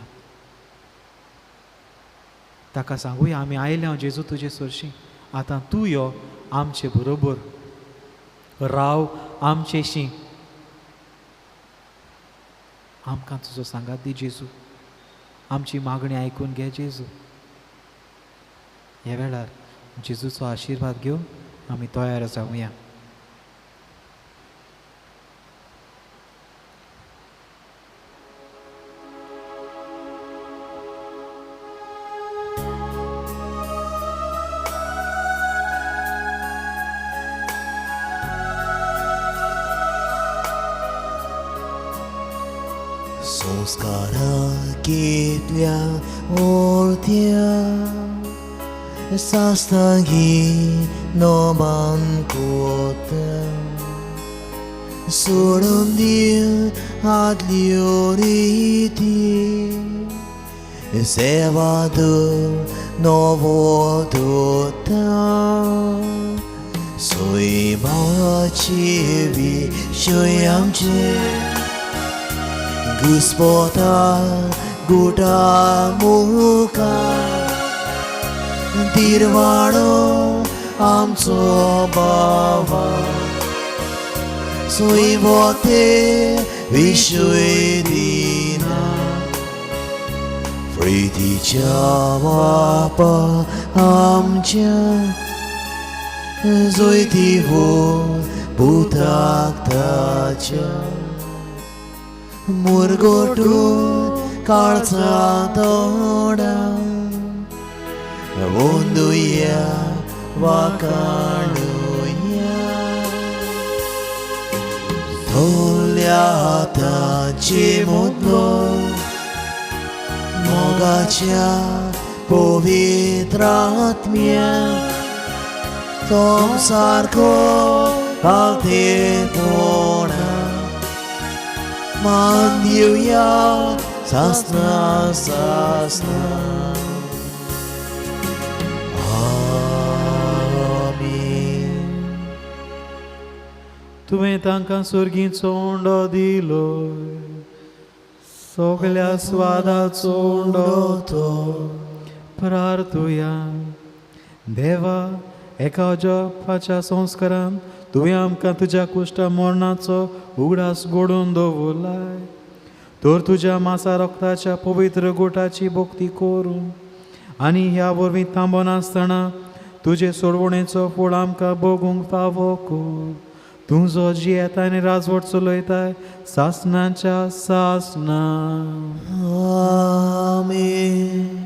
ताका सांगुया आमी आयल्या जेजू तुजे सरशी, आतां तूं यो आमचे बरोबर, राव आमचेशी, आमकां तुजो सांगात दी जेजू, आमची मागणी आयकून घे जेजू. ह्या वेळार जेजूचो आशिर्वाद घेवन आमी तयार जावया. संस्कारा घेतल्या ओळत्या सास्तांगी नोमान कोता सोडून दिव आदल्यो रिती Zevadu novo duta Soimachi vishoyamche Guspota guta muka Dirvano आमचो बाबा सुयवते विश्वे दिना प्रितीच्या बापा आमच्या जोयती हो पुताक ताच्या मुरगोटू काळचा तोडा वंदुया वाकाणुया धोल्या हाताची मुदलो मोगाच्या पवित्र आत्म्या तो सारको पावतेपणा मान दिवया सासना सासना. आमेन. तुवें तांकां सुर्गीचो उंडो दिलो, सगल्या स्वादाचो उंडो तो. प्रार्थुया. देवा, एका जपाच्या संस्कारान तुवें आमकां तुज्या कुश्टा मरणाचो उगडास घडोवन दवरलाय, तर तुज्या मासा रक्ताच्या पवित्र गोटाची भक्ती करून आनी ह्या वरवीं थांबनासतना तुजे सोडवणेचो फूड आमकां भोगूंक फावो कर. तूं जो जियेता आनी राजवट चलयताय सासनाच्या सासना. आमेन.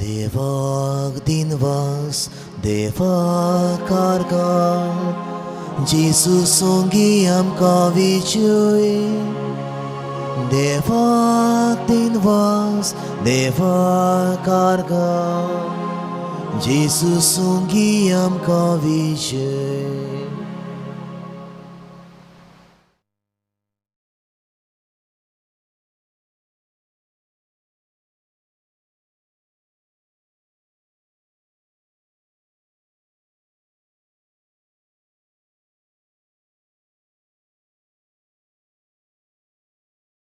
देवाक दिनवास देवाक कारकार जेजू सोंगी आमकां विजय. देवाक दिनवास देवाक कारकार जेजू सोंगी आमकां विजय.